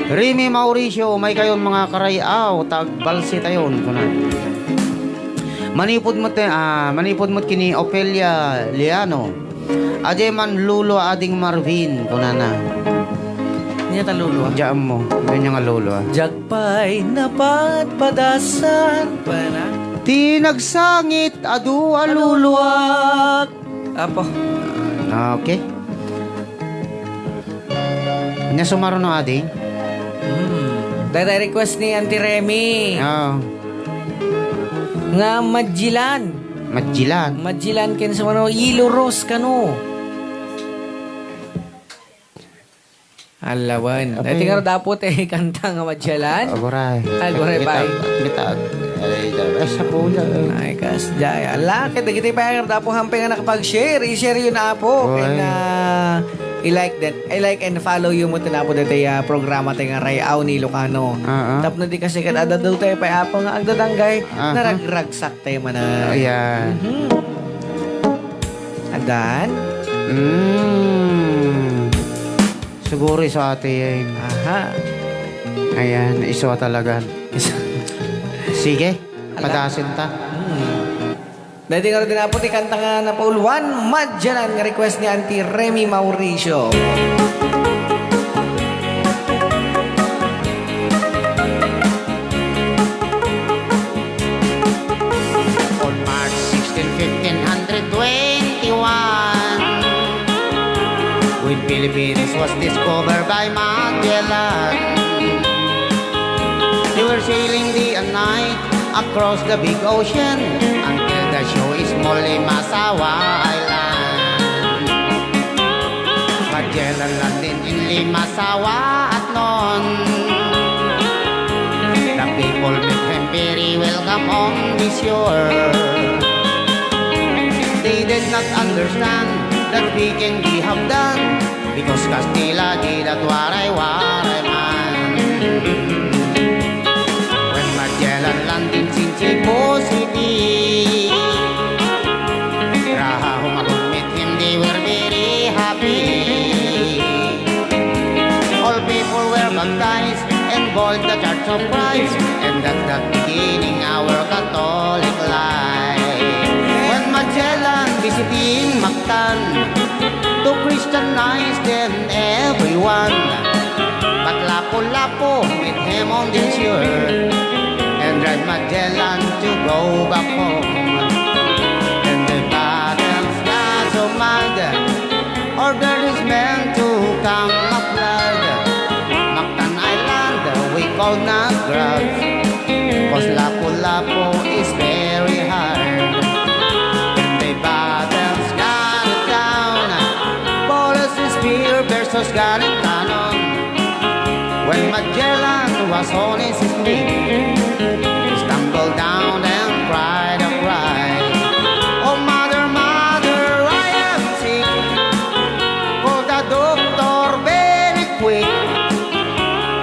Remy Mauricio, may kayon mga karay-aw, tagbalsi tayon, kunana. Manipod met, ah, manipod met kini Ofelia Liano. Adiay man lolo, Ading Marvin, kunana. Ania ta lolo, ah? Diyan mo. Ania nga lolo, ah? Diak pay napadpadasan. Pwede na? Ti nagsangit, adu a luluak. Apo. Okay. Ania sumaruno, Ading? Hmm. Dayta request ni Auntie Remy. Oo. Nga Magellan. Magellan. Magellan ken sumano, Yellow Rose kano. Alawan. Apay. Daytoy nga dapat, eh, kanta nga Magellan. Aguray. Aguray, pay. Kita, kita. Ay, ay, sa pula, eh. Ay, kas, jay. Ala, ket dagiti pay nga dapat hampay nga nakapag-share, i-share yo na, Apo. Oy. Ken, ah, i-like den. I-like and follow yo met na, Apo, daytoy, ah, programa tayo nga Ray-aw ni Ilocano. Ah, ah. Tapno di kasi ket adda daytoy pay, Apo, nga agdadanggay, aha, naragragsak tayo manen. Ayan. Mhm. Adan? Mm. Siguro isu ata yan. Aha. Ayan, isu talaga. Isu. Sige, ala, padasen ta. Hmm. Daytoy nga din, Apo, ti kanta nga napauluan, Magellan nga request ni Auntie Remy Mauricio. On March sixteen, fifteen hundred twenty-one, when Philippines was discovered by Magellan, they were sailing day and night across the big ocean until the show is small Limasawa Island. Magellan landing in Limasawa at noon. The people meet him very welcome on the shore. They did not understand that we can be have done because Kastila did that waray-waray man. When Magellan landed in Cebu City, Raha who meet him, they were very happy. All people were baptized and born the Church of Christ, and that's the beginning our Catholic life. When Magellan visiting Mactan to Christianize them everyone, but Lapu-Lapu meet him on the shore and drive Magellan to go back home. And the battles got so mad, order his men to come a flood. Mactan Island, we call Nagrad, 'cause Lapu-Lapu is very hard. And the battles got down, Paul Revere versus Garry Cannon. When Magellan was on his knee, he stumbled down and cried a cry. "Oh, mother, mother, I am sick. Call the doctor very quick.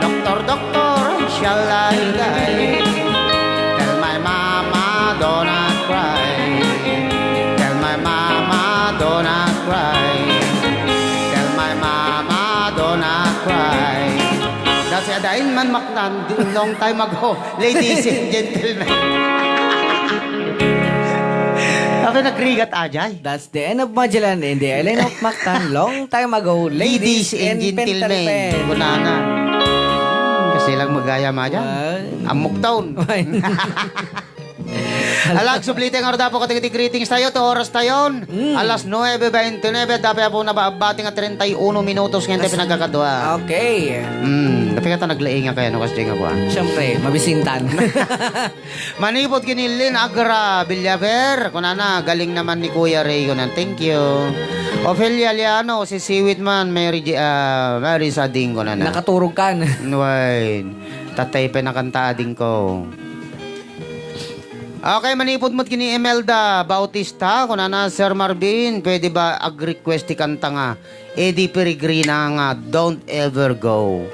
Doctor, doctor, shall I die? Tell my mama, do not cry. Tell my mama, do not cry. Tell my mama, do not cry." That's it. Adain man Mactan, long time ago, ladies and gentlemen. Sabi, nagrigat, ajay. That's the end of Magellan and the island of Mactan, long time ago, ladies and gentlemen. Kunana. Kasi lang magaya, majan. Wow. Amok taon. Ala, agsubli tayo nga ardapo kadagiti greetings tayo, to oras tayon. Mm. Alas nuebe veintinuebe, dapat po nababati nga treinta y uno minutos ngayon tayo pinagkakadua. Okay. Mm, dapat ka ta naglaing nga kaya, no, kasi nga kuha. Siyempre, mabisintan. Manipod kini Lynn Agra Villaver, kunana, galing naman ni Kuya Ray, kunana, thank you. Ofelia Liano, si Siwit man, Mary J-, ah, Mary Sading, kunana. Nakaturog ka na. Nuwain, tatay pa nakanta ading ko. Okay, manipod mo't kini Imelda Bautista, kunana, "Sir Marvin, pwede ba ag-request ti kanta nga Eddie Peregrina nga Don't Ever Go?"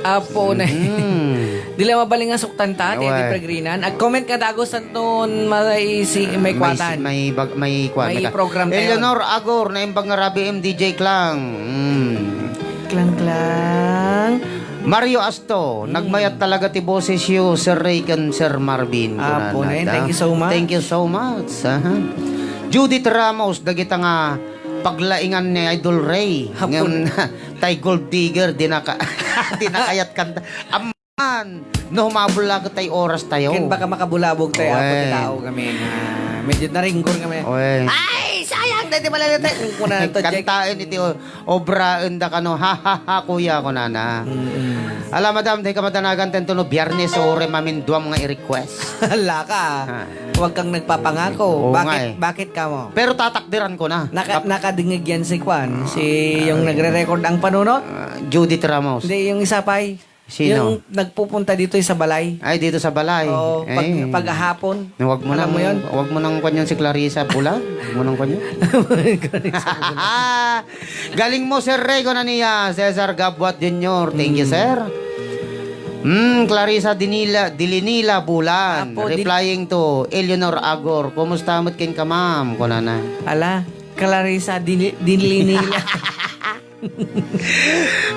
Apo na. Mm. Di la mabalin nga suktan ta, ti Awa. Di pagrinan. Ag-comment nga dagus santon may si-, may May kuatan. si-, may bag-, may kuan, May may ka-, program tayo. Eleanor Agor, naimbag nga Rabi M D J Klang. Mm. Klang, klang. Mario Asto, Mm. "Nagmayat talaga ti boses yo, Sir Ray ken Sir Marvin," Ah, kunana, punen. da. Thank you so much. Thank you so much. Aha. Judith Ramos, dagita nga paglaingan ni Idol Ray. Ah, Ngem, punen. tay gold digger, di naka-, di nakayat kanta. Amman, no humabol la ket tay oras tayo. Ken baka makabulabog tayo, Apo, ti Oy. tao kami na medyo naringgor kami. Oy. Ay, sayang, dati pala natin. Kuna na to, Jack. Kantaen iti o-, obraen da kano. Ha, ha, ha, kuya, kunana. Mm-mm. Ala, madam, di ka madanagan, tento no Biyernes, o, re maminduam nga i-request. Hala ka. Ha. Huwag kang nagpapangako. Oo Bakit, nga eh. bakit ka mo? Pero tatakdiran ko na. Naka-, Kap- nakadingig yan si Kwan, si yung Ah. nagre-record ang panunot? Ah, Judith Ramos. Hindi, yung isa pa eh. Sino? Yung nagpupunta dito sa balay. Ay, dito sa balay. Oo, pag, Eh. paghahapon. Huwag mo Alam nang, mo yun? huwag mo nang kwan yun si Clarissa Bulan. Huwag mo nang kwan yun. Galing mo, Sir Ray, ko na niya. Cesar Gabuat Junior. Thank you, Mm. sir. Mm, Clarissa Dinila, Dilinila Bulan. Apo, Dil- Replying to Eleanor Agor. Kumusta met kenka, ma'am? Kunana. Ala, Clarissa Dili-, Dilinila.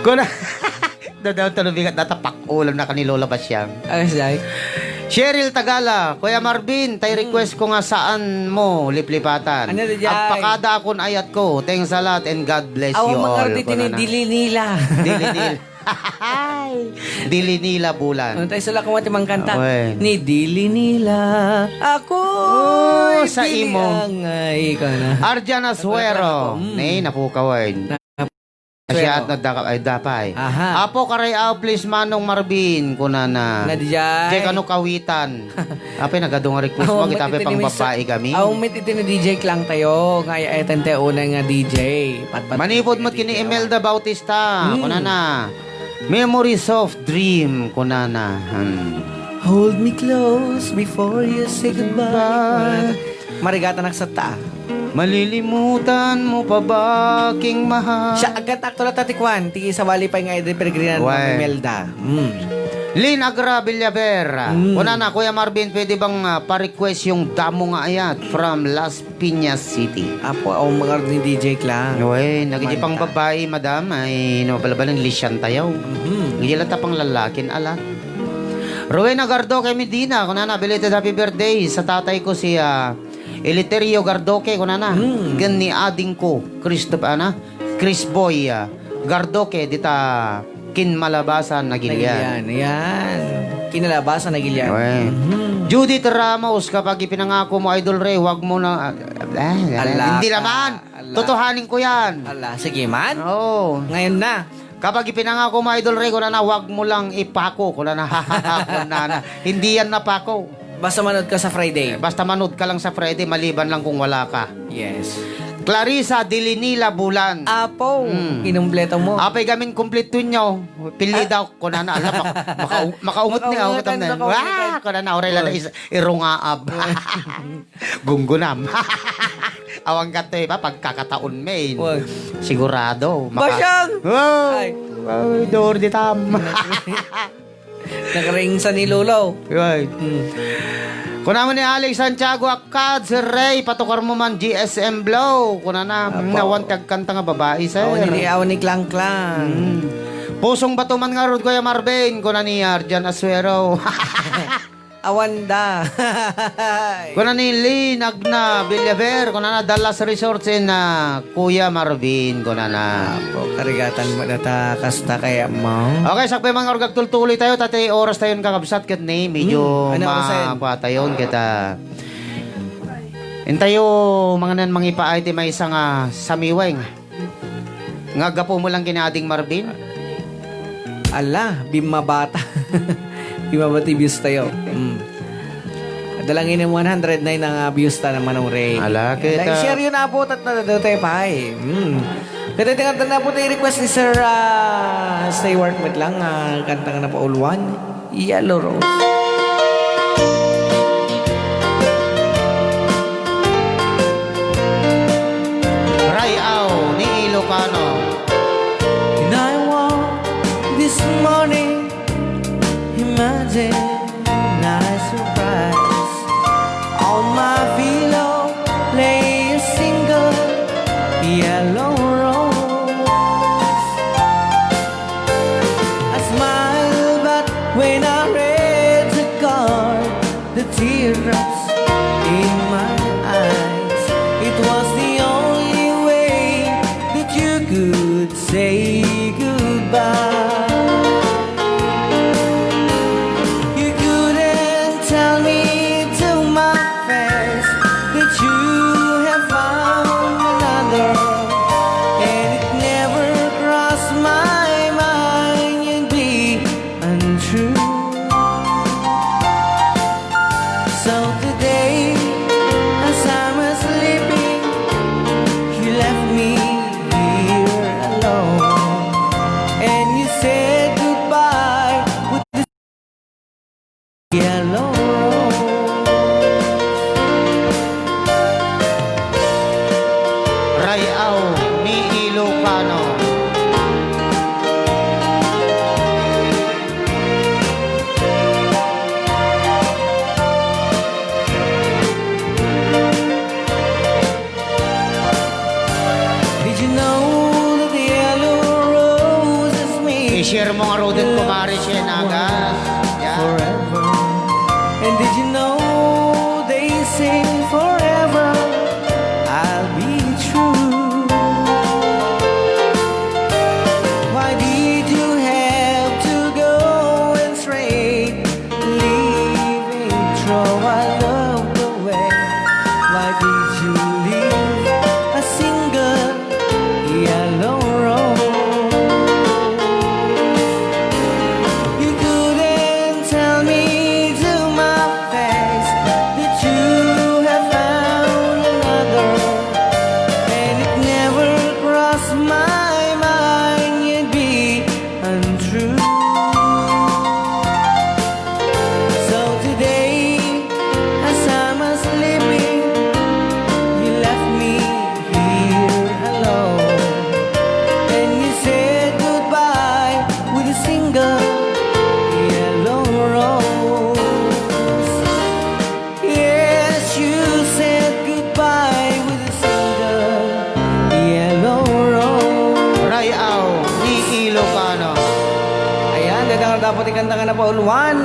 Kuna, dadaw to lumigat nata pakulam na kani Lola Basyang. Ay, say. Cheryl Tagala, Kuya Marvin, tay Hmm. request ko nga saan mo liplipatan. Ano di jay? Agpakada akon ayat ko. Thanks a lot and God bless Aw, you all. Mangardi tini Kuna na. Dili nila. Dili nila. Dili nila bulan. Ano tayo sila kung mati mangkanta? Awen. Ni Dili nila. Ako Oh, sa imo. Ay, ka na. Arjan Asuero. Ako, ako. Mm. Nay, napukawan. Na- Siya at Pero nagdaka-, ay, dapay. Aha. "Apo, karay aw, please, Manong Marvin," kunana. Nadijay. Jay, kano kawitan? Apay, nagadu nga request mo, Aw, kita met pay iti ni Miss, pangbabae kami. Aw, met iti ni D J Klang tayo. Nga ay, ay, tente unay nga D J. Patpat Manipod met kini D J Imelda Bautista, Hmm. kunana. "Memories of dream," kunana. Hmm. Hold me close before you say goodbye. Bye. Marigatan aksat ta. Malilimutan mo pa ba, king mahal? Siya, agkat akto la ta ti kwan, ti sabali pay nga idi peregrinan Why? Ma'am Imelda. Hmm. Lynn Agra Villaver. Hmm. Kunana, Kuya Marvin, pwede bang, ah, pa-request yung damo nga ayat from Las Piñas City? Apo, aw, mga ni D J Klang. Uy, nagiti Manta. Pang babae, madam, ay, no, balabaling lisyan tayo. Mhm. Hindi lang ta pang lalakin, ala. Rowena Gardoque Medina, kunana, belated happy birthday sa tatay ko si, ah, Eleuterio Gardoque, kunana. Hmm. Ken ni ading ko, Christop-, ana, Chris Boy, ah, Gardoque, dita Kinmalabasan, Nagilian. Nagilian, yan. Kinalabasan, Nagilian. Okay. Mhm. Judith Ramos, kapag ipinangako mo, Idol Ray, wag mo na, ah, ah, Ala hindi ka. Naman. Ala. Totohanin ko yan. Ala, sige man. Oo. Ngayon na. Kapag ipinangako mo, Idol Ray, kunana, wag mo lang ipako. Kunana, kunana. Hindi yan napako. Basta manood ka sa Friday. Eh, basta manood ka lang sa Friday, maliban lang kung wala ka. Yes. Clarissa Dilinila Bulan. Apo, Hmm. kinumpleto mo. Apay gamin kumpleto nyo. Pili Ah. daw, kunana, alam, maka-, maka-, makaungot ni, Makaungot, aungot ang ano, makaungot. Wah, kunana, oray lang Oy. Is-, irungaab. Oy. Gunggunam. Awang ka to, eh, ba? Pagkakataon, men. Oy. Sigurado. Maka- Basyang! Wow! Ay. Ay, door di tam. Nakaring sa ni Lolo. Right. Hmm. Kunana ni Alex Santiago, "Akkad, Sir Ray, patukar mo man G S M Blow." Kunana, Apo. "Nawan ti agkanta nga babae, sir." Awan ni, awan ni Klang Klang. Hmm. "Pusong bato man ngarud, Kuya Marvin," kuna ni Arjan Asuero. Awan da. Kuna ni Lynn Agna Villaver, kunana, "The last resort in, ah, Kuya Marvin," kunana. Apo, karigatan mo na ta, kasta kaya mo. Okay, sakbay mga org, agtultuloy tayo, tatay oras tayo ng kakabsat, ket ni, medyo Hmm, ano oras yan? Makuha tayo, kita. Intayo, mga nan, mangipaay ti maysa nga samiweng. Nga gapu mo lang kina Ading Marvin? Ala, bimabata. Bimabati views tayo. Mm. Dalangin yung one hundred nine ang, ah, views ta naman ng Ray. Ala, ala, kita i-share yun na po, tat na daw tayo pa, eh. Mm. Kita tingnan na po tayo request ni Sir, ah, Stewart Medlang, ah, kantang na pauluan. Yellow Rose. Rayaw ni Ilocano. And I woke this morning, imagine single yellow rose. I smiled, but when I read the card, the teardrops in my eyes, it was the only way that you could say goodbye. You couldn't tell me to my face that you have found another, and it never crossed my mind you'd be untrue. So today, as I was sleeping, you left me here alone, and you said goodbye with this yellow rose. Ray-aw ni Ilocano. Did you know that the yellow rose is me? I-share mo nga ruden, kumare, Shane Agas. Yeah. Forever. And did you know they say forever I'll be true? Why did you have to go and straight leaving, throw our love away? Why did you leave a single yellow rose? You couldn't tell me to my face that you have found another, and it never crossed my mind you'd be untrue. So today, as I'm a sleeping, you left me here alone, and you said goodbye with a single yellow rose. Yes, you said goodbye with a single yellow rose. Ray-aw ni Ilocano. Ayan, dayta nga dapat ikanta nga napauluan,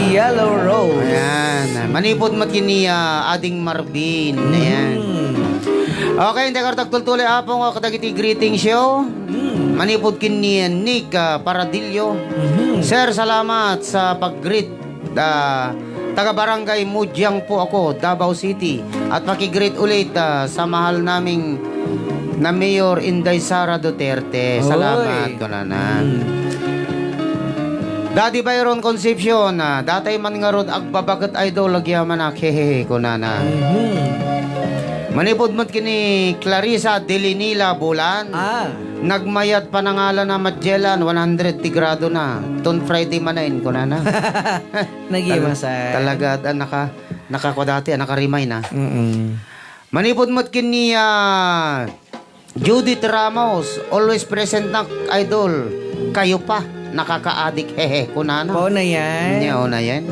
Yellow Rose. Ayan, manipud met ken ni, ah, Ading Marvin. Ayan. Mm. Okay, inday nga agtultuloy, Apo, nga kadagiti greeting show. Mm. Manipud ken ni Nick, ah, Paradillo. Mhm. Sir, salamat sa pag-greet. Ah, taga Barangay Mudiang po ako, Davao City. At paki-greet ulit, ah, sa mahal naming na Mayor, Inday Sara Duterte. Oy. Salamat, kunana. Mm. Daddy Byron Concepcion, ah, datay man ngarud agbabaket, idol, agyamanak, hehehe, kunana. Mhm. Manipud met ken ni Clarissa Delinila Bulan. Ah. Nagmayat panangalan a Magellan, one hundred ti grado na. Ton Friday manen, kunana. Nagima. Tal-, sa talaga, ah, naka-, nakakua dati, ah, naka-remind, ah. Mm-mm. Manipud met ken ni, ah, Judith Ramos, always present na, idol. Kayo pa, nakakaadik, hehe, kunana. Pao na yan. Nya, o na yan.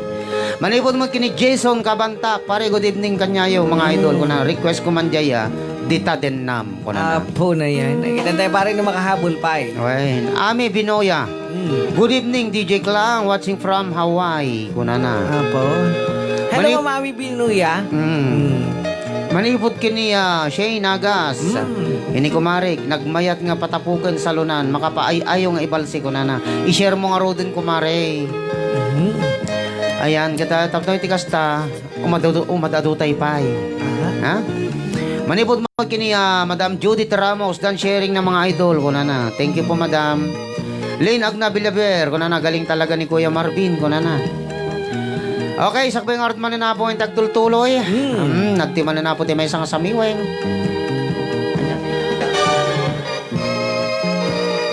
Manipud met ken ni Jason Cabanta, pare, good evening kaniayo, mga idol, kunana. Request ko man jay, ah, Dita Dennam, kunana. Apo na yan. Nakita tayo, pare, na makahabol pa, eh. Wen, Ami Binoya. Mm. Good evening, D J Klang, watching from Hawaii, kunana. Apo. Hello, Mani- Ma'am Ami Binoya. Mm. Mm. Manipud ken ni, ah, Shane Agas. Mm. Ini kumarik, nagmayat nga patapuken salonan, makapaay-ayo nga ibalsi, kunana. I-share mo ngaruden, kumare. Mm. Ayan, kita, tapno iti kasta, Umadu-, umad-adutay pay. Aha. Ha? Manipud mo ken ni, ah, Madam Judith Ramos, dan sharing na, mga idol, kunana. Thank you po, Madam. Lynn Agna Villaver, kunana, galing talaga ni Kuya Marvin, kunana. Okay, sakbay nga arut mananapo nga agtultuloy. Hmm. Hmm, nagtimananapo ti maysa nga samiweng.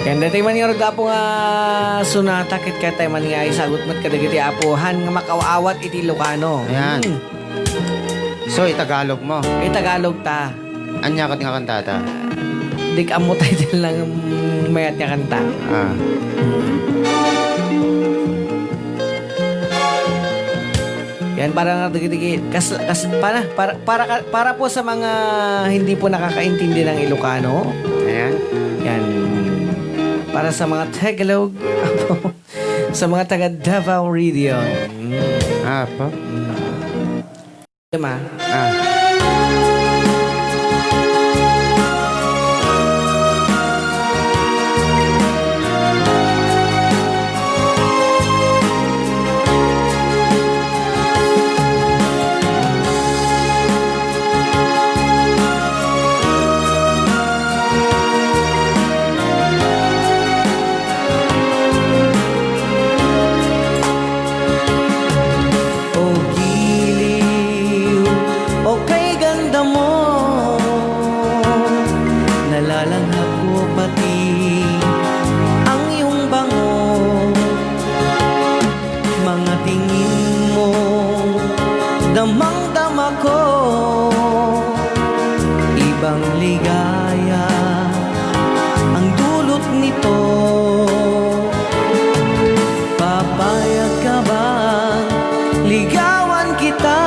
Ken daytoy man ngarud, Apo, nga sonata, ket kayatay man nga isagut met kadagiti Apo han nga makaw-awat iti Ilocano. Ayan. Hmm. So, itagalog mo? Itagalog ta. Ania ket nga kantata? Dik ammo title lang, mm, mayat nga kanta. Ah. Hmm. Yan, para nga digi-digi, kas-, kas-, para, para, para ka-, para po sa mga hindi po nakakaintindi ng Ilocano. Ayan. Yan. Para sa mga Tagalog, sa mga taga Davao Region. Mm. Apo. Mm. Diba? Ah. O giliw, o kay ganda mo, nalalanghap ko pati ang iyong bango. Mga tingin mo, damang-dama ko, ibang ligaya ang dulot nito. Papayag ka bang ligawan kita?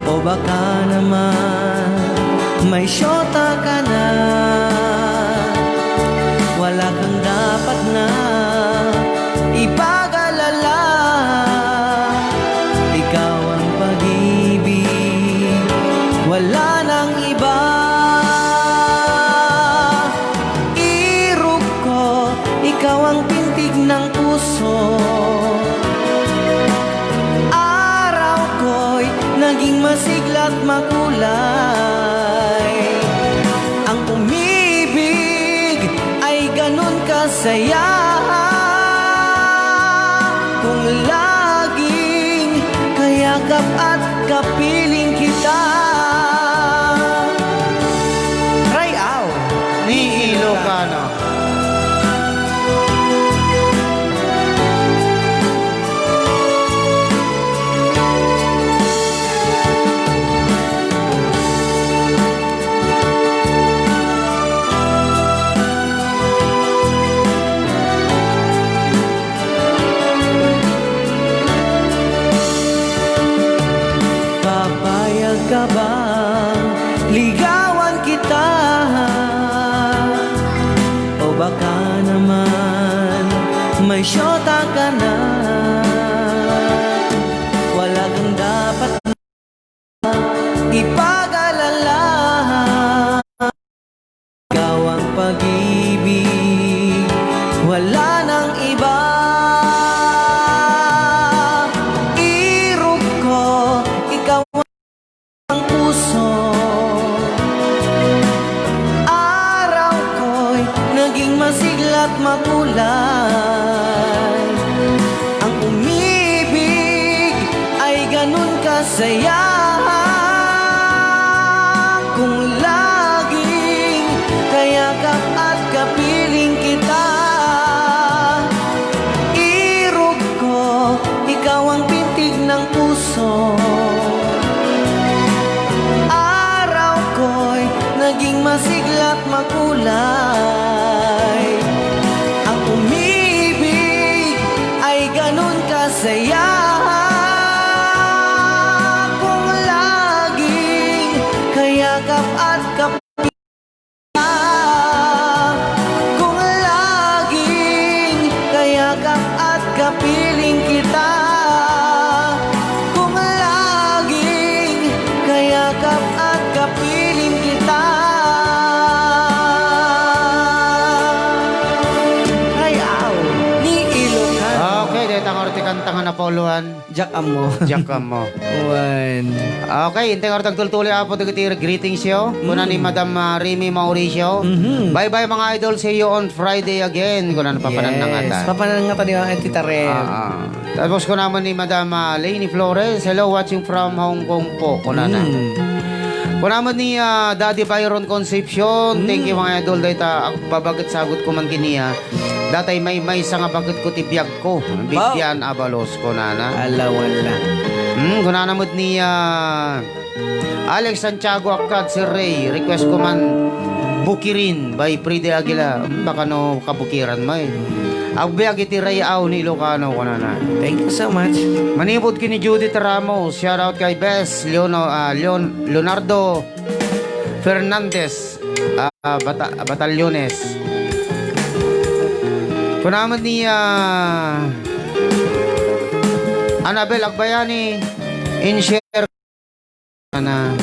O baka naman may syota ka na? Wala kang dapat na ipag-alala. Ikaw ang pag-ibig, wala nang iba. Irog ko, ikaw ang pintig ng puso. Araw ko'y naging masigla't makulay. Ang umibig ay ganun kasaya. Kung laging kayakap at kapiling kita. Rayaw ni Ilocano. Papayag ka bang ligawan kita? O baka naman may syota ka na? Wala kang dapat ipag-alala. Ikaw ang pag-ibig, wala nang iba. Irog ko, ikaw ang puso. Araw ko'y naging masigla't makulay. Ang umibig ay ganun kasaya. Kung laging kayakap at kapiling kita, irog ko, ikaw ang pintig ng puso. Araw ko'y naging masigla't makulay. Ang umibig ay ganun kasaya. Kung laging kayakap at kap-, kung laging kayakap at kapiling kita, kung laging kayakap at kapiling kita. Rayaw ni Ilocano. Okay, dayta nga ti kanta nga napauluan. Diak ammo. Diak ammo. Wen. Okay, intay nga agtultuloy, Apo, dagiti greetings yo. Kuna ni Mm. Madam, ah, Remy Mauricio. Mhm. "Bye-bye, mga idol. See you on Friday again." Kuna na, papananangatan. Yes. Papananangatan ni, ah, Tita Rem. Ah, ah. Tapos kuna man ni Madam, ah, Lainey Flores, "Hello, watching from Hong Kong po." Kuna na. Mm. Kuna man ni, ah, Daddy Byron Concepcion, Mm. "Thank you, mga idol. Dayta, agpabaket sagut ko man kaniya. Datay maymaysa nga baket ko ti biag ko, Vivian Abalos," kunana. Ala, wala. Hmm, kunana met ni, ah, Alex Santiago, Akkad, Sir Ray, request ko man, "Bukirin" by Frida Aguila. Hmm, baka no kabukiran mo eh. Agbiag iti Ray-aw ni Ilocano, kunana. Thank you so much. Manipud ken ni Judith Ramos, shout out kay Bes Leono-, ah, Leon-, Leonardo Fernandez, ah, Bata-, Batallones. Kuna met ni, ah, Annabel Agbayani, in-share na.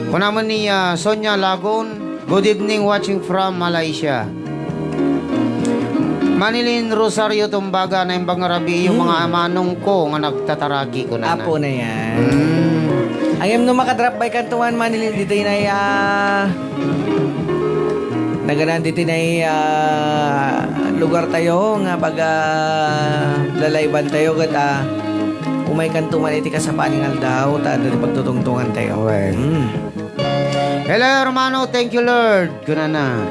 Kuna met ni, ah, Sonia Lagon, "Good evening, watching from Malaysia." Manilin Rosario Tumbaga, "Naimbag nga rabii, yung mga amanong ko nga nagtataraki," kunana. Apo na yan. Mm. Ngem no makadrop by kanto man, Manilin, ditoy na ya. Naganan ditoy na ya, ah, lugar tayo nga pag, ah, lalayban tayo, ket, ah, umay kanto man iti kasapaan nga aldaw, ta adda ti pagtutungtungan tayo. Amen. Mm. Hello, hermano. Thank you, Lord. Kunana.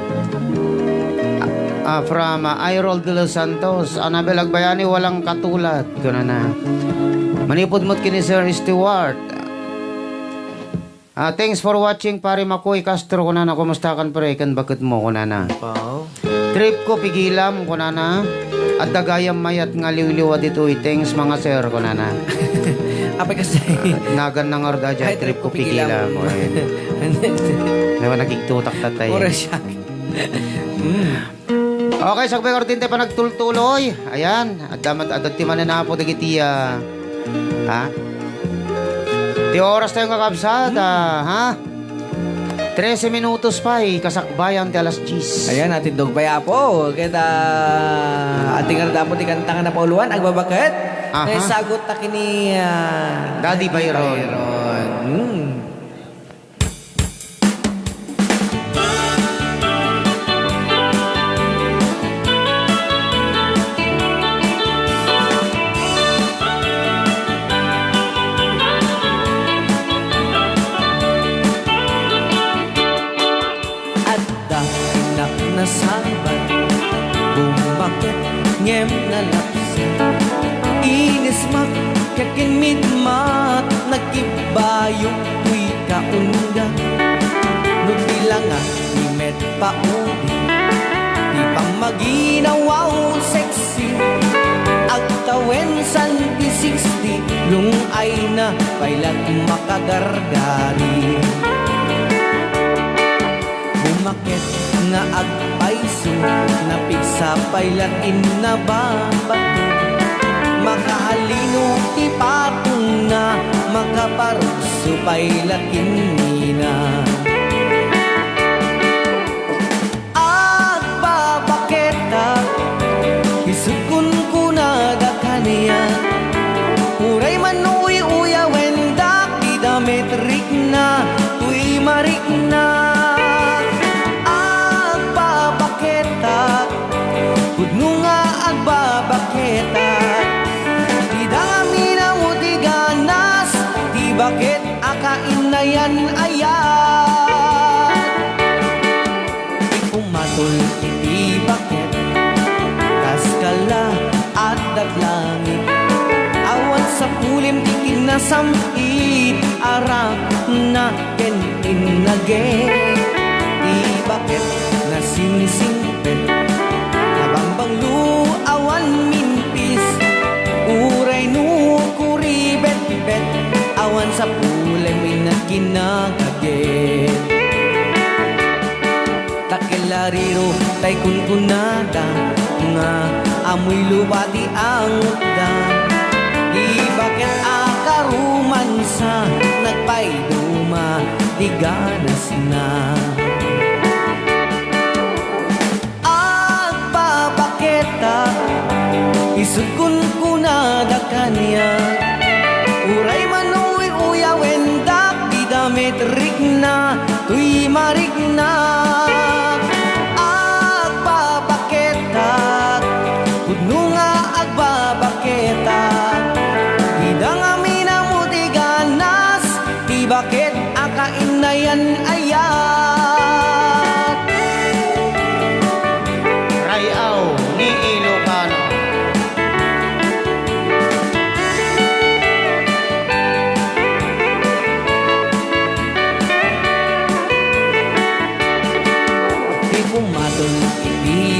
Ah, from, ah, Irol de los Santos. Annabel Agbayani, walang katulad. Kunana. Manipud met ken ni Sir Stewart. Ah, thanks for watching, Pare Makoy Castro. Kunana, kumusta kan, pre? Ken baketmo, kunana. Wow. Trip ko pigilam, kunana. Adda gayam mayat nga liwliwa ditoy. Thanks, mga sir, kunana. Apay kasi. Ah, nagan na nga rod, ay, trip ko pigilam. Pigilam. Oy. Nawa, nakigtutak tatay. Puro siya. Mm. Okay, sakbay, kartinte pa nagtultuloy. Ayan, adda man, adda ti mananapo dagiti, ah, ha? Ti oras tayo nga kabsat, ah, ha? Trese minutos pay, kasakbayan ti alas diyes. Ayan, atiddog pay, Apo. Ket, ah, ati nga Apo ti kanta nga napauluan, agbabaket. Aha. Naisagot ta kini, ah, Daddy Byron. Byron. Hmm. Adda innak nasabat, bummaket ngem nalapsat. Inismak ket kinmitmat, nagkibbayok toy kaungga. No ti langa ni met paudi, ti pammaginawaw sexy. Agtawen santi sixty, lung-ayna pay la't makagargari. Bumaket nga agpayso, napigsa pay la't innababato. Makahalino ti patongna, makaparugso pay la't kinnina. Agbabaketak, isut' kunkunada kaniak. Uray man no uy-uyawendak, dida met rikna, toy marikna. Agbabaketak, pudno nga agbabaketak. Dida ngamin ammo ti ganas, ti baket a kainnayan ayat. Ti umatol iti baket, kas kalla, addat langit. Awan sapulem ti kinasam-it, arapna ken innaget. Ti baket nasingsingpet, nabambanglo, awan mimpis. Uray no kuribetbet, awan sapulem inna kinagaget. Ta ket lariro tay kunkunada nga ammoy lupa ti angutda. Di baket a karomansa nagpaiduma ti ganasna. Agbabaketak, isut' kunkunada kaniak. Uray man uy-uyawendak, dida met rikna, toy marikna. Agbabaketak, pudno nga agbabaketak. Dida ngamin ammo ti ganas, ti baket a kainnayan ayat. Ray-aw ni Ilocano. Ti pumaton iti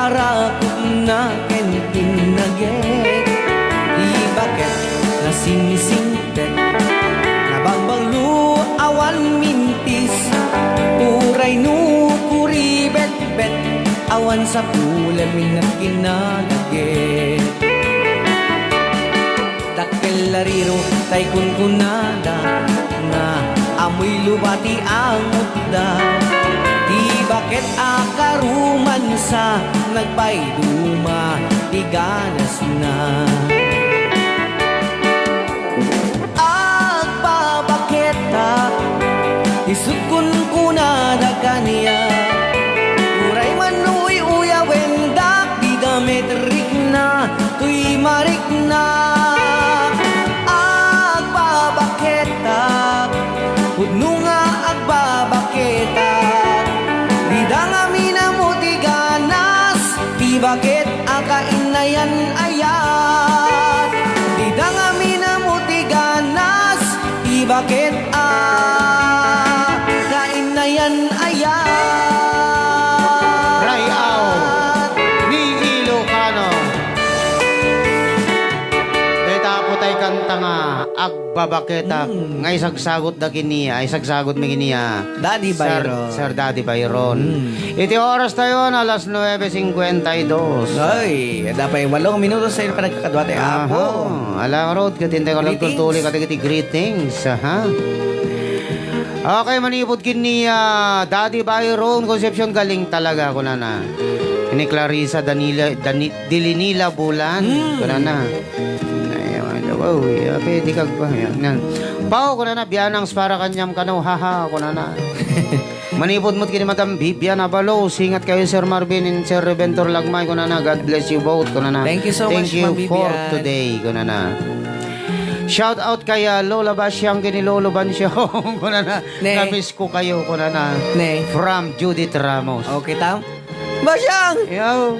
Arakupna ken pinnagek, ti baket nasingsingpet, nabangbanglo awan mintis, uray no kuribetbet, awan sapulem innak kinalagek. Dakkel a riro tay kunkunada, nga amoy lubati angutda. Ti baket a karumansa, nagpaiduma ti ganasna. Agbabaketak, isut' kunkunada kaniak. Uray man no uy-uyawendak, dida met rikna, toy marikna. Agbabaketak, pudno nga agbabaketak. Dida ngamin ammo ti ganas, ti baket a kainnayan ayat. Dida ngamin ammo ti ganas, ti baket a kainnayan ayat. Ray-aw ni Ilocano. Dayta pay tay kanta nga agbabaketak, mm, nga isagsagot da kini, ay isagsagot mi kini, ah, Daddy Sir, Byron. Sir Daddy Byron. Mm. Iti oras tayo na alas nuebe cincuenta y dos. Ay, adda pay walong minutos tayo panagkakadua ti Apo. Aha. Ala ngarud, ket intay nga greetings. Nagtultuloy kadagiti greetings, aha. Okay, manipud ken ni, ah, Daddy Byron Concepcion, galing talaga, kunana. Ni Clarissa Danila, Dani-, Dilinila Bulan, mm, kunana. Ay, ay, wow, ya, pwede ka ba? Yan, yan. Pao, kunana, bianangs para kaniam kano, haha, kunana. Manipud met ken ni Madam Vivian Abalos, ingat kayo, Sir Marvin and Sir Reventor Lagmay, kunana, God bless you both, kunana. Thank you so much, Ma'am Vivian. Thank you for today, kunana. Shout out kay, ah, Lola Basyang ken ni Lolo Bansyo, kunana. Ne. Namiss ko kayo, kunana. Ne. From Judith Ramos. Okay, tam? Basyang! Yaw.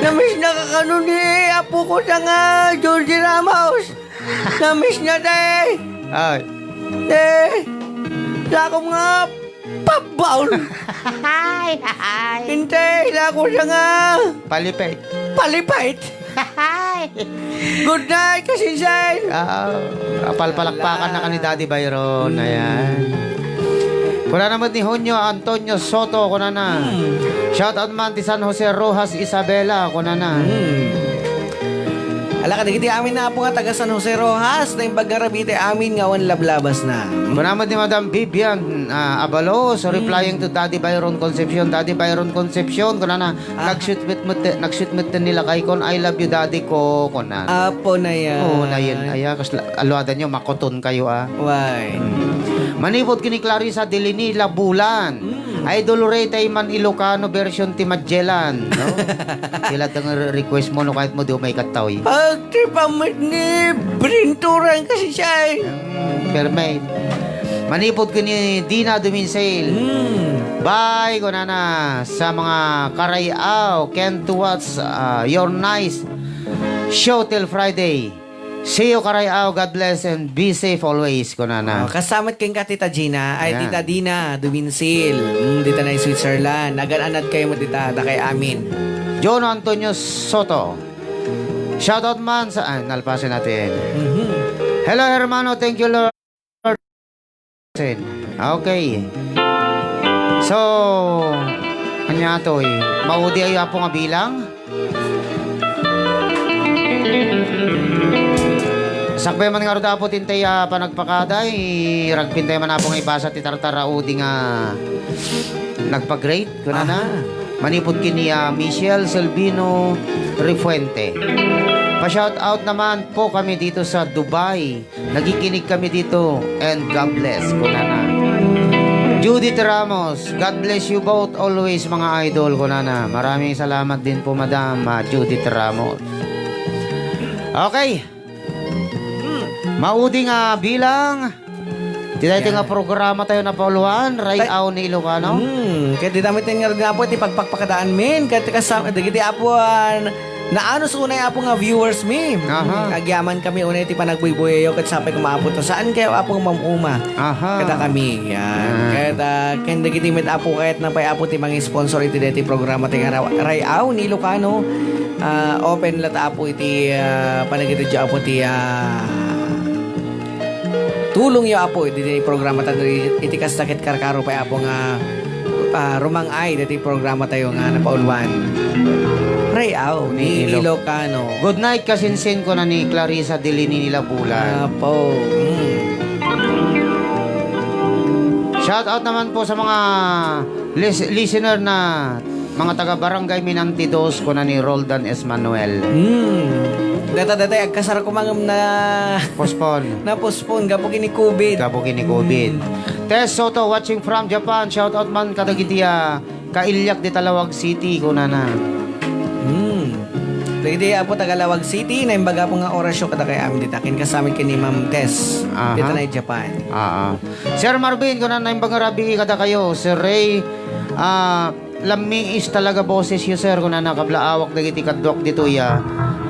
Namiss na ka kano ni apo ko na nga Judith Ramos. Namiss na, te. Ay. Te. Lakom nga Pabbaon! Hay, hay. Inte, ilako siya nga. Palipit. Palipit. Hay. Good night, kasinsin. Ah, palpalakpakan na ka ni Daddy Byron. Mm. Ayan. Kuna naman ni Honyo Antonio Soto, kuna na. Mm. Shout out man ti San Jose Rojas Isabela, kuna na. Mm. Ala, kadagiti amin nga apo nga taga San Jose Rojas, naimbag nga rabii ti amin nga awan lablabasna. Kuna met ni Madam Vivian, ah, Abalos, replying to Daddy Byron Concepcion. Daddy Byron Concepcion, kunana, ah, nag-sweet met, met, nag-sweet met ni lakay kon, "I love you, daddy ko," kunana. Apo na yan. Oo, na yan. Aya, kas la-, aluadan nyo, makuton kayo, ah. Why? Hmm. Manipud kini Clarissa Delinila Bulan. Hmm. Idol Ray, tay man Ilocano version ti Magellan, no? Sila tang re-, request mo, no, kahit mo di umay kattaw, eh. Pagtripan met ni Brinturan kasi siya, eh. Mm, perme. Manipud ko ni Dina Duminsel. Mm. Bye, kunana, sa mga Karayaw, can't watch, uh, your nice show till Friday. See you, Karayaw. God bless and be safe always, kunana. Oh, kasamat ken ka, Tita Gina. Ay, ayan. Tita Dina Duminsil. Mm, dita na Switzerland. Nagan-anad kayo mo dita, dakay amin. John Antonio Soto. Shoutout man sa, ah, nalpasin natin. Mhm. Hello, hermano. Thank you, Lord. Okay. So, anya to, eh. Maudi ayo, Apo, nga bilang. Sakbay man nga rod, Apo, tintay, ah, panagpakada, eh, ragpintay man, Apo, nga ibasa ti tartara udi nga nagpa-great, kunana. Aha. Manipud kini, ah, Michelle Selvino Refuente. Pa-shout out naman po kami dito sa Dubai. Nakikinig kami dito, and God bless, kunana. Judith Ramos, God bless you both always, mga idol, kunana. Maraming salamat din po, Madam, ah, Judith Ramos. Okay. Maudi nga bilang. Dita iti nga programa tayo napauluan, Ray-aw ni Ilocano. Hmm, ket dita met nga ngarud nga, Apo, iti pagpakpakadaanmin, ket kasam-, dagiti, Apo, a naanus unay, Apo, nga viewers mi. Aha. Hmm, agyamankami unay iti panagbuybuyayyo, ket sapay koma, Apo, ta saan kayo, Apo, nga mam-uma. Aha. Kadakami, yan. Ah. Ket, ah, ken dagiti met, Apo, kayatna pay, Apo, ti mangi-sponsor iti daytoy programa ti nga Ra-, Ray-aw ni Ilocano. Ah, open latta, Apo, iti, ah, panagitedyo, Apo, ti, ah, tulongyo, Apo, iti programa tayo, iti kasta ket karkaro pay, Apo, nga, ah, rumang-ay daytoy programa tayo nga napauluan. Ray-aw ni Ilocano. Good night, kasinsin, kuna ni Clarissa Delini Nilabulan. Apo. Mm. Shout out naman po sa mga lis-, listener na mga taga Barangay Minantidos, kuna ni Roldan S. Manuel. Hmm. Data, data, agkasar ko mangem na postpone. Na-postpone, gapu kini COVID. Gapu kini COVID. Hmm. Tess Soto watching from Japan. Shout out man kadagiti, ah, kailiak di Talawag City, kunana. Hmm. Dagiti, Apo, taga Lawag City, naimbag, Apo, nga orasyo kadakayo amin dita. Ken kasami ken ni Ma'am Tess. Aha. Dita na Japan. Ah, ah. Sir Marvin, kunana, naimbag nga rabii kadakayo. Sir Ray, ah, Lammiis talaga boses yo, sir. Kunana, kablaawak dagiti kaduak ditoy, ah.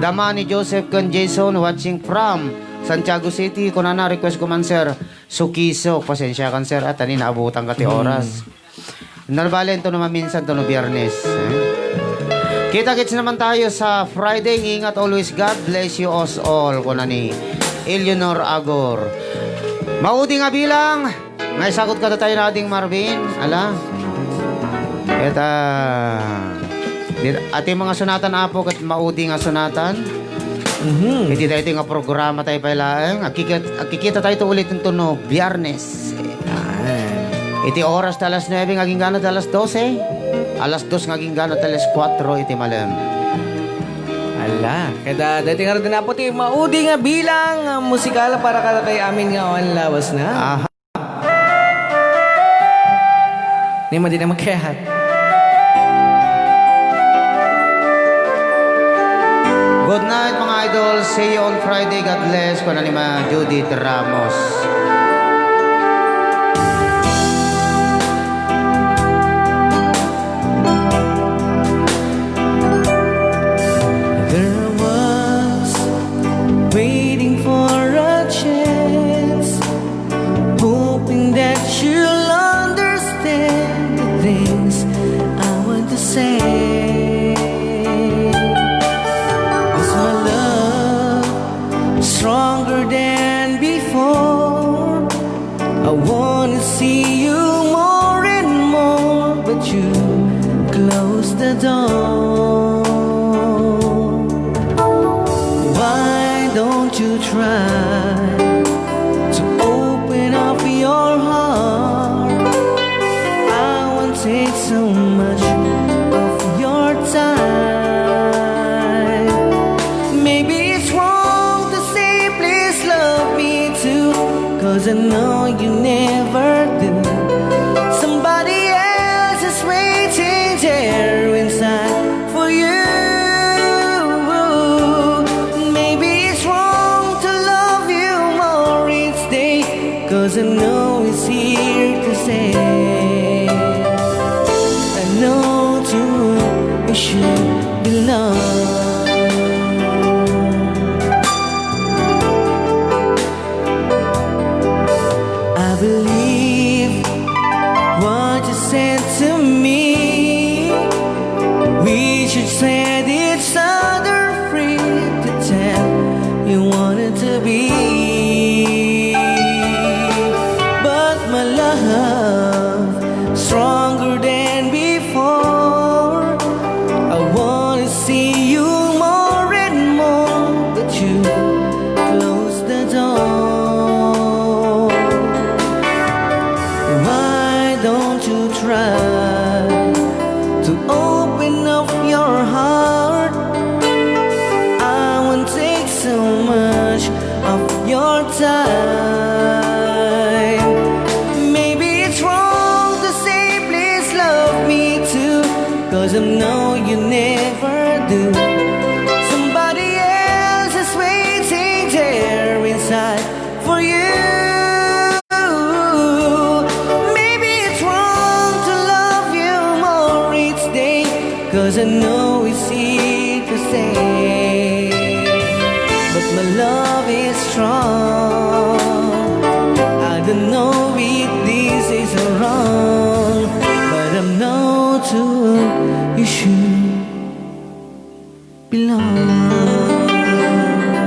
Dama ni Joseph ken Jason watching from Santiago City. Kunana, request ko man, sir, Sukiso. Pasensya kan, sir, at ani naabutan ka ti oras. Nalbalen to no maminsan to no Biyernes, eh. Kita-kits naman tayo sa Friday. Ingat always. God bless you us all, kuna ni Eleanor Agor. Maudi nga bilang. Nga isagut kada tayo na Ading Marvin, ala. Eta, di, ati mga sunatan, Apo, ket maudi nga sunatan. Mhm. Iti daytoy nga programa tayo pay laeng. Agkikit-, agkikita tayo to ulit ito no Biyernes. Ah. Iti oras ta alas nuebe nga aginggana ta alas dose. Alas dos nga aginggana ta alas kuatro iti malem. Ala, kada daytoy nga rod na po ti maudi nga bilang, ah, musikal para kada tayo amin nga awan lawas na. Aha. Ni madi na magkayahat. Good night, mga idol. See you on Friday. God bless. Kuna ni Ma Judith Ramos. There was waiting for a chance, hoping that you'll understand the things I want to say. Is my love stronger than before? I wanna see you more and more, but you close the door. Why don't you try to open up your heart? I won't take so much of your time. Maybe it's wrong to say please love me too, 'cause I know you never do. Somebody else is waiting there inside for you. Maybe it's wrong to love you more each day, 'cause I know it's here to say, I know to whom you should belong. I believe what you said to me. We should set each other free to tell you wanted to be. But my love, stronger than before. I wanna see you more and more, but you close the door. Why don't you try to open up your heart? I won't take so much of your time. Maybe it's wrong to say please love me too, 'cause I know you never do. Somebody else is waiting there inside for you. Don't know it's easy to say, but my love is strong. I don't know if this is wrong, but I know to you should belong.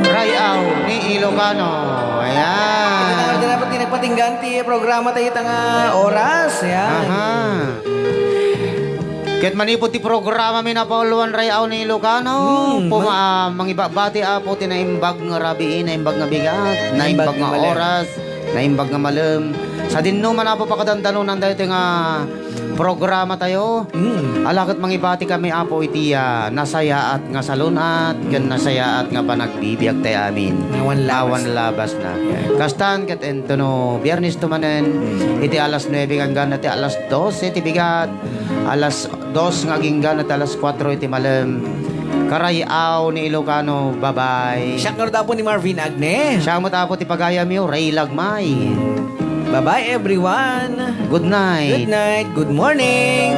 Rayaw ni Ilocano. Ayan. Iti dapat ti nagpatinggan ti programa tayo ita nga oras. Ayan. Aha. Ket manipud ti programa mi napauluan Rayaw ni Ilocano, Hmm, puma-, mangibabati, Apo, ti naimbag nga rabii, naimbag nga bigat, naimbag nga oras, naimbag nga malem. Sadinno man, Apo, pakadandanonan daytoy nga programa tayo. Hmm. Ala ket mangibati kami, Apo, iti, ah, nasayaat nga salun-at ken nasayaat nga panagbibiag tayo amin. Nga awan labas. Awan labas na. Yeah. Kastan ket entono Biernes to manen, Hmm. iti alas nuebe nga inggana ti alas dose ti bigat, alas dos nga agingga iti alas kuatro iti malem. Karayaw ni Ilocano, bye-bye. Siak ngarud, Apo, ni Marvin Agne. Siak met, Apo, ti pagayamyo, Ray Lagmay. Bye-bye, everyone. Good night. Good night. Good morning.